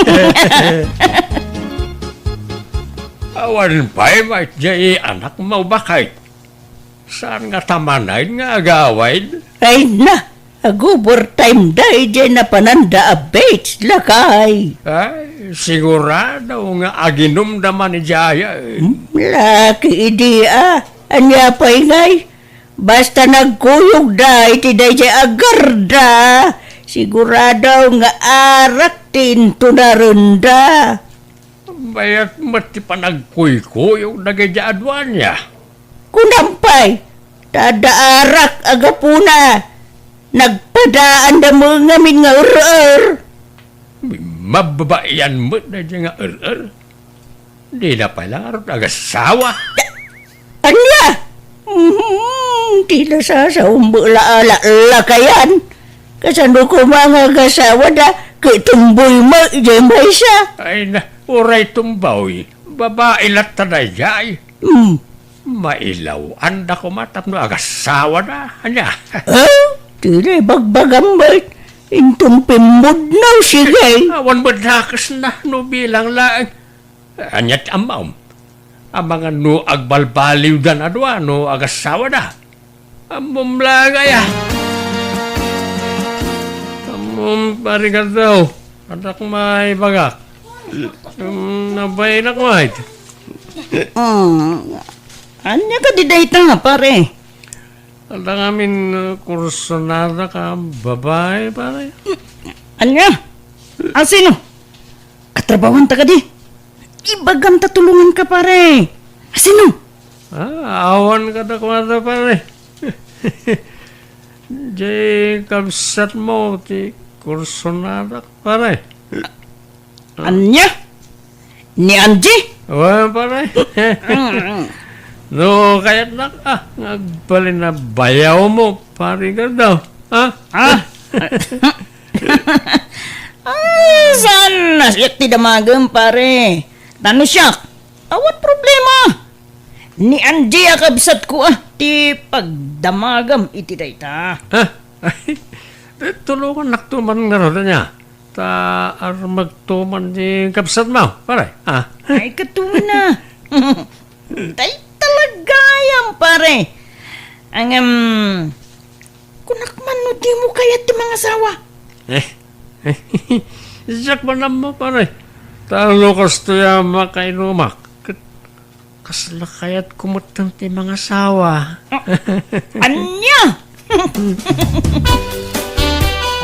Awan pay met diay anak mo, baket. Saan nga tamanaen nga agawid? Ay na, ag-overtime da idiay napananda a beach, lakay. Ay, sigurado nga aginumda man idiay. Hmm, laki idi a. Ania pay ngay? Basta nagkuyogda iti daydiay a garda, sigurado nga arak ti intunarenda. Mayat met ti panagkuykuyog dagiti aduania. Kunam pay, ta adda arak a gapuna. Nagpadaanda met ngamin nga er-er. Mababaian met daydiay nga er-er. Dina pay la ngarud agassawa. Ania? Mhm, ti nasasaom la, la, lakayan. Kasano koma nga agasawada, ket tumboy met diay maysa? Ay na, uray tumboy. Babai latta daydiay. Hmm. Mailaw-anda koma tapno agasawada. Ania? Ah? Ti naibagbagam met. Inton pimmudnaw, sige. Awan met dakesna no bilang laeng. Ania ti ammom? Amangan no agbalbaliwdan a dua no agasawada. Ammom laeng aya. Ammom, Pare Gardo. Adak maibagak. Um, nabainak, wait. Mm. Ania kadi dayta, pare? Adda ngamin, uh, kursunada ka babai, pare? Ania? A, sino? Katrabahuanta kadi? Ibagam ta tulonganka, pare. A, sino? Ah, awan kadakuada, pare. Diay kabsatmo ti kursunada, pare. Ania? Ni Angie? Wen, pare. Mm. No, kayatnak, ah, nga agbalin a bayawmo, Pare Gardo. Ah? Ah? Ay, saan na siak ti damagem, pare? Ta no siak, awan problema. Ni Angie a kabsatko a ti pagdamagam iti dayta. Ha? Tulongannakto man ngarud ania. Ta armegto man ti kabsatmo, pare. Ha? Ay, katuna. Dayta la gayam, pare. Ngem, kunak man no dimo kayat ti mangasawa. Eh, diak man ammo, pare. Ta no kastoy a makainumak, ket kasla kayatko metten ti mangasawa. Ah, ania?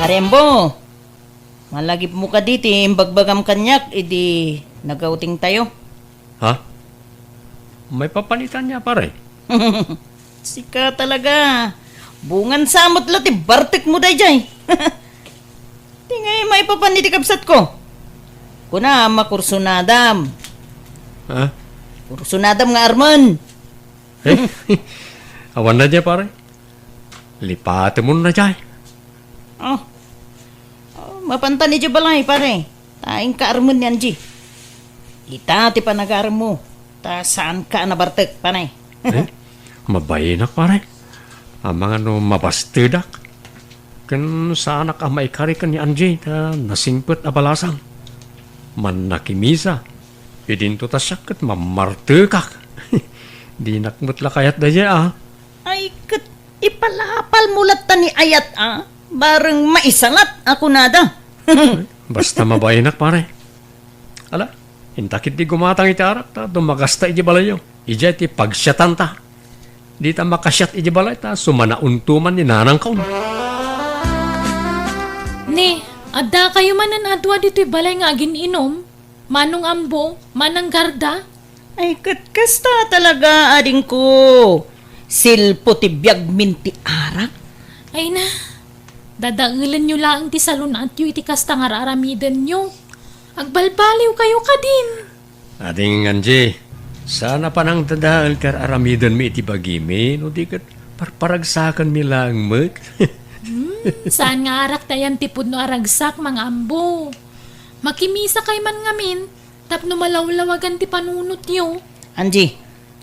Pare Ambo, malagipmo kadi ti imbagbagam kaniak idi nag-outingtayo? Ha? Maipapan ita ania, pare? Sika talaga. Bungan sa met la ti bartekmo daydiay. Ti ngay maipapan iti kabsatko. Kuna, makursunadam. Ha? Kursunadam nga armen. Eh? Awan na dia, pare. Lipatemon na dia. Oh. Oh, mapantan idiay balay, pare. Ta inka armen ni Angie. Ita ti panagaremmo. Ta saanka a nabartek, pare. Eh? Mabainak, pare. Amangan no mabastedak. Ken saanak a maikari ken ni Angie ta nasingpet a balasang. Mannakimisa. Idinto ta siak ket mamartekak. Dinak met la kayat daydiay, a. Ay, ket ipalapalmo latta ni ayat, a. Bareng maisalat a kunada. Basta mabainak, pare. Ala, inta ketdi gumatang iti arak ta dumagasta idiay balayyo. Idiay ti pagsiatanta. Dita makasiat idiay balay ta sumanaonto man ni nanangko. Ni, addakayo manen a dua ditoy balay nga agin-inum? Manong Ambo, Manang Garda? Ay, ket kasta talaga, adingko. Silpo ti biagmin ti arak. Ay na, dadaelenyo laeng ti salun-atyo iti kasta nga ar-aramidenyo. Agbalbaliwkayo kadin. Ading Angie, saan a panangdadael ti ar-aramidenmi iti bagimi, no di ket parparagsakanmi laeng met. Hmm, saan nga arak ti ayan ti pudno a ragsak, Mang Ambo. Makimisakay man ngamin, tapno malawlawagan ti panunotyo. Angie,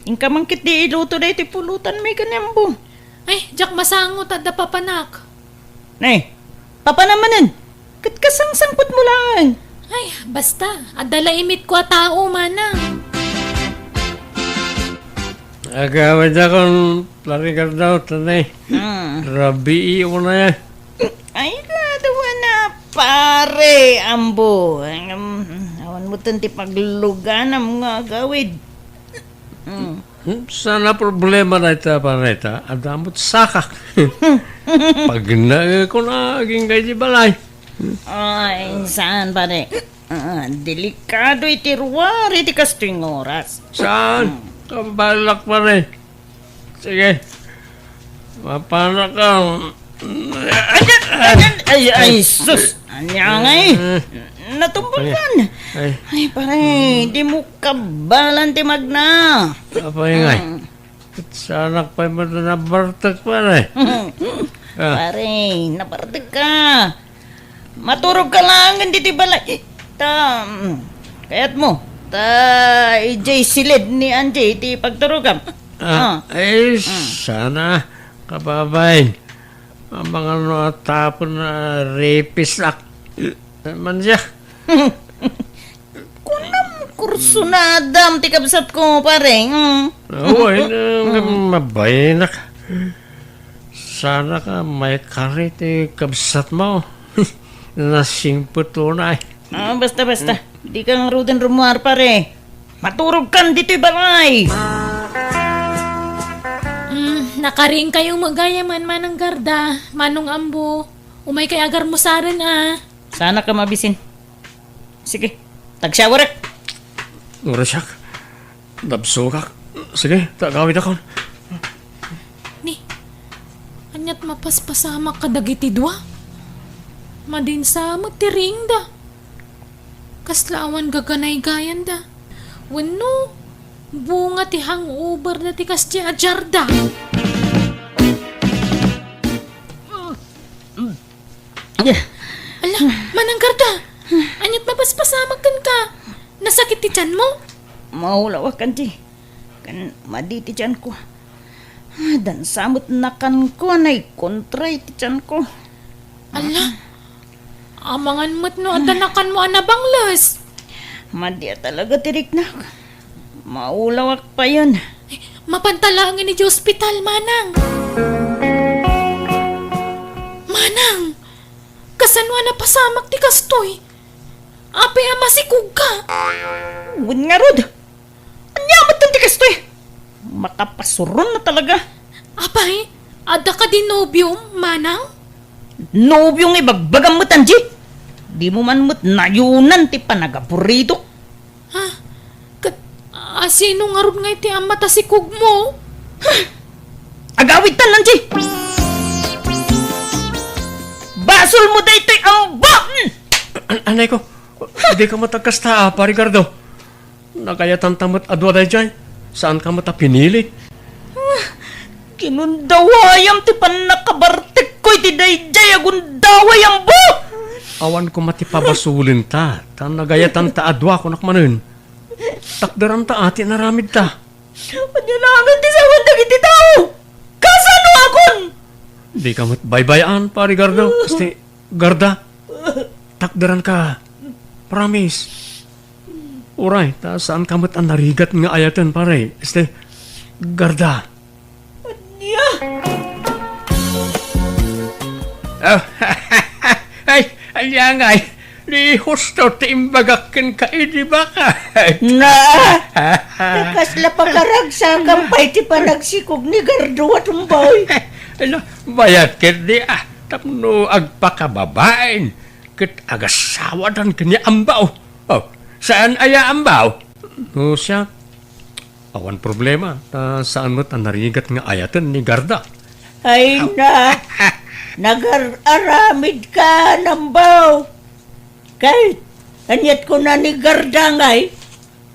inka man ketdi iluto daytoy pulutanmi ken ni Ambo. Ay, diak masango ta adda papanak. Ne, papanam manen. Ket kasangsangpetmo laeng. Ay, basta, adda la imitko a tao, manang. Agawidakon, Pare Garda, ta ne. Hmm. Rabii una. Ay, ladawan na, Pare Ambo. Em, awan metten ti pagluganam nga agawid. Hmm. Hmm, saan a problema dayta, pare, ta adda met sakak. Pagnaekon a agingga iti balay. Ay, saan, pare? Ah, delikado iti ruar iti kastoy nga oras. Saan? Hmm. Kabalak, pare. Sige. Mapanak a. Ay, ay, ay, sus! Ania ngay? Eh. Natumbalkan. Ay. Ay, pare, dimo kabalan ti magna. Apay ngay? Mm. Saanak pay met a nabartek, pare. Ah. Pare, nabartek ka. Maturog ka laengen ditoy balay. Ta, mm, kayatmo. Ta, idiay silid ni Angie iti pagturogam. Ah, ah. Ay, mm. Sana, kababain. Amangan no atapen a rapistaak. Man siya. Kunam, kursunadam ti kabsatko, pare. Mm. Awan, mm, mabainak. Saanak a maikari ti kabsatmo. Nasingpet unay. Ah, basta, basta. Dika ngaruden rummuar, pare. Maturogkan ditoy balay. Mm, nakariingkayo met gayamen, Manang Garda, Manong Ambo. Umaykay agarmusaren a. Saanak a mabisin. Sige, tagshowerek. Ngura siak. Nabsogak. Sige, ta agawidakon. Ni, ania't mapaspasamak kadagiti dua? Madinsa met ti riingda. Kasla awan gaganaygayanda. Wenno, bunga ti hangover da ti kasdi a diarda. Ala, Manang Garda, ania't mapaspasamak kenka? Nasakit ti tianmo? Maulawak, Angie. Ken madi ti tianko. Ah, dansa met nakanko a naikontra iti tianko. Ala, amangan met no adda nakanmo a nabangles. Madi a talaga ti riknak. Maulawak payen. Mapanta laeng iti ospital, Manang. Manang, kasano a napasamak ti kastoy? Apay a masikogka? Wen ngarud. Ania met ti kastoy? Makapasuron na talaga. Apay, adda kadi nobiom, Manang? Nobio nga ibagbagam met, Angie. Dimo man met nayonan ti panagaburidok. Ha? Ket, a, sino ngarud nga iti ama ta sikogmo? Agawidtan, Angie! Basolmo daytoy ambo! Hmm! An-, anay ko, dika met agkasta, ah, Pari Gardo. Nagayatanta met a dua daydiay. Saanka met a pinilit. Ah, ginundawayam ti pannakabartekko iti daydiay a gundaway ambo! Awan koma ti pabasolenta, ta nagayatanta a dua, kunak manen. Takderanta a ti inaramidta. Ania laengen ti sawen dagiti tao? Kasanoakon? Dika met baybay-an, Pari Gardo. Asti, Garda, takderanka. Promise. Uray, ta saanka met a narigat nga ayaten, pare. Asti, Garda. Ania? Ah, ay, ania ngay? Ni husto ti imbagak kenka idi baka. Na, kasla pakaragsakam pay ti panagsikog ni Gardo a tumboy. Ala, bayat ketdi, ah, tapno agpakababain ket agasawadan ken ni Ambaw. Oh, saan aya Ambaw? No siak, awan problema, ta saan met a narigat nga ayaten ni Garda. Ay na, nagar-aramidka, Ambaw. Kay, aniat kuna ni Garda ngay?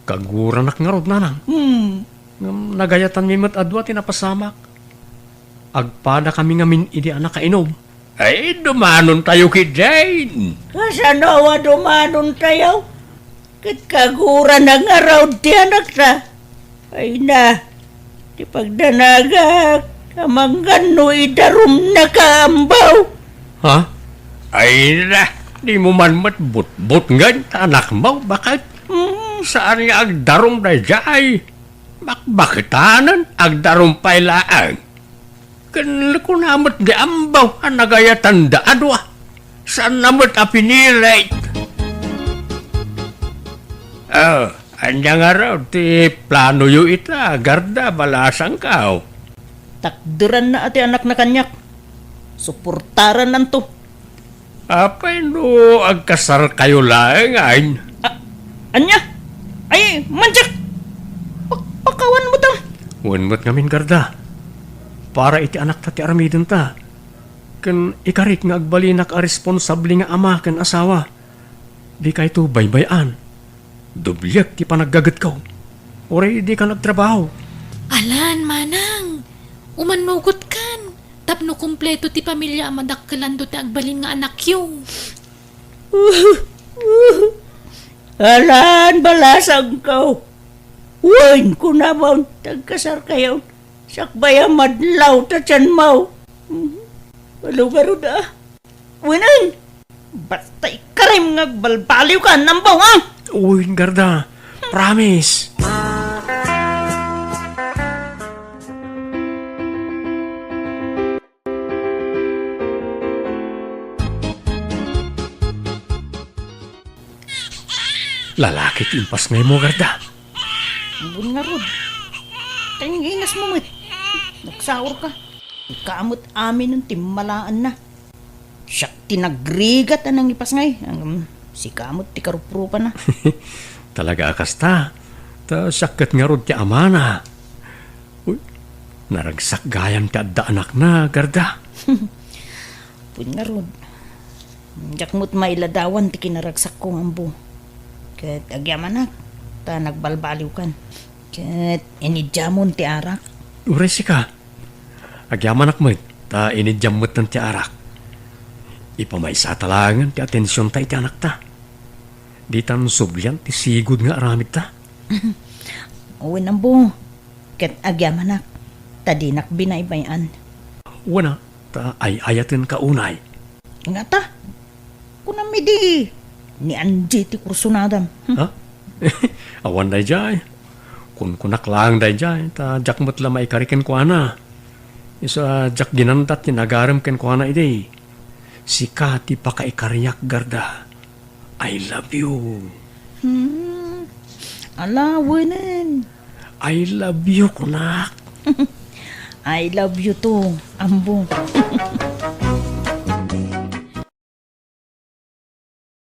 Kaguranak ngarud, Nanang. Hmm. Ngem nagayatanmi met a dua ti napasamak. Agpadakami ngamin idi a nakainom. Ay, dumanontayo ketdin. Kasano a dumanontayo? Ket kagurana ngarud ti anakta. Ay na, ti pagdanagak, amangan no idarumnaka, Ambaw. Ha? Ay na, dimo man met butbutngen ta anakmo, baket? Hmm. Saan nga agdarum daydiay? Bakbaketanen, agdarum pay laeng. Ken kuna met ni Ambaw a nagayatanda a dua. Saanna met a pinilit. Oh, ania ngarud ti planoyo ita, Garda, balasangko? Takderanna a ti anakna kaniak. Suportarannanto. Apay no agkasarkayo laengen? A-, ania? Ay, manjak! Pakpakawan mo ta! Wen met ngamin, Garda. Para iti anakta ti aramidenta. Ken ikarik nga agbalinak a responsable nga ama ken asawa. Dikayto baybay-an. Dobliek ti panaggagetko. Uray dikan agtrabaho. Alan, manang, umannugotkan tapno kompleto ti pamilia a madakkelanto ti agbalin nga anakyo. Alan, balasangko. Wen, kunamon, ti agkasarkayon. Sakbay a madlaw ta tianmo. Malugarod a. Wenen, basta ikarim nga agbalbaliwka, Ambaw, ha? Uy, Garda. Promise. Lalaki ti impasngaymo, Garda. Ammon ngarud. Kaingingasmo met. Nagsaurka. Ika met aminen timmalaenna. Siak ti nagrigat a nangipasngay. Ngem sika met ti karuprupana. Talaga a kasta. Ta siak ket ngarud ti amana. Uy, naragsak gayam ti adda anakna, Garda. Wen ngarud, diak met mailadawan ti kinaragsakko nga ammo. Ket agyamanak, ta nagbalbaliwkan. Ket inidiamon ti arak. Uray sika, agyamanak met, ta inidiam metten ti arak. Ipamaysata laengen ti atensionta iti anakta. Ditan sublian ti sigud nga aramidta. Wen, ammo. Ket agyamanak, ta dinak binaybay-an. Wen a, ta ay-ayatenka unay. Ngata, kunam idi, ni Angie ti kursunadam. Hmm? Ha? Awan daydiay. Kunkunak laeng daydiay, ta diak met la maikari kenkuana. Isu a diak ginandat ti nagarem kenkuana idi. Sika ti pakaikariak, Garda. I love you. Hmm. Ala, wenen. I love you, kunak. I love you too, Ambo.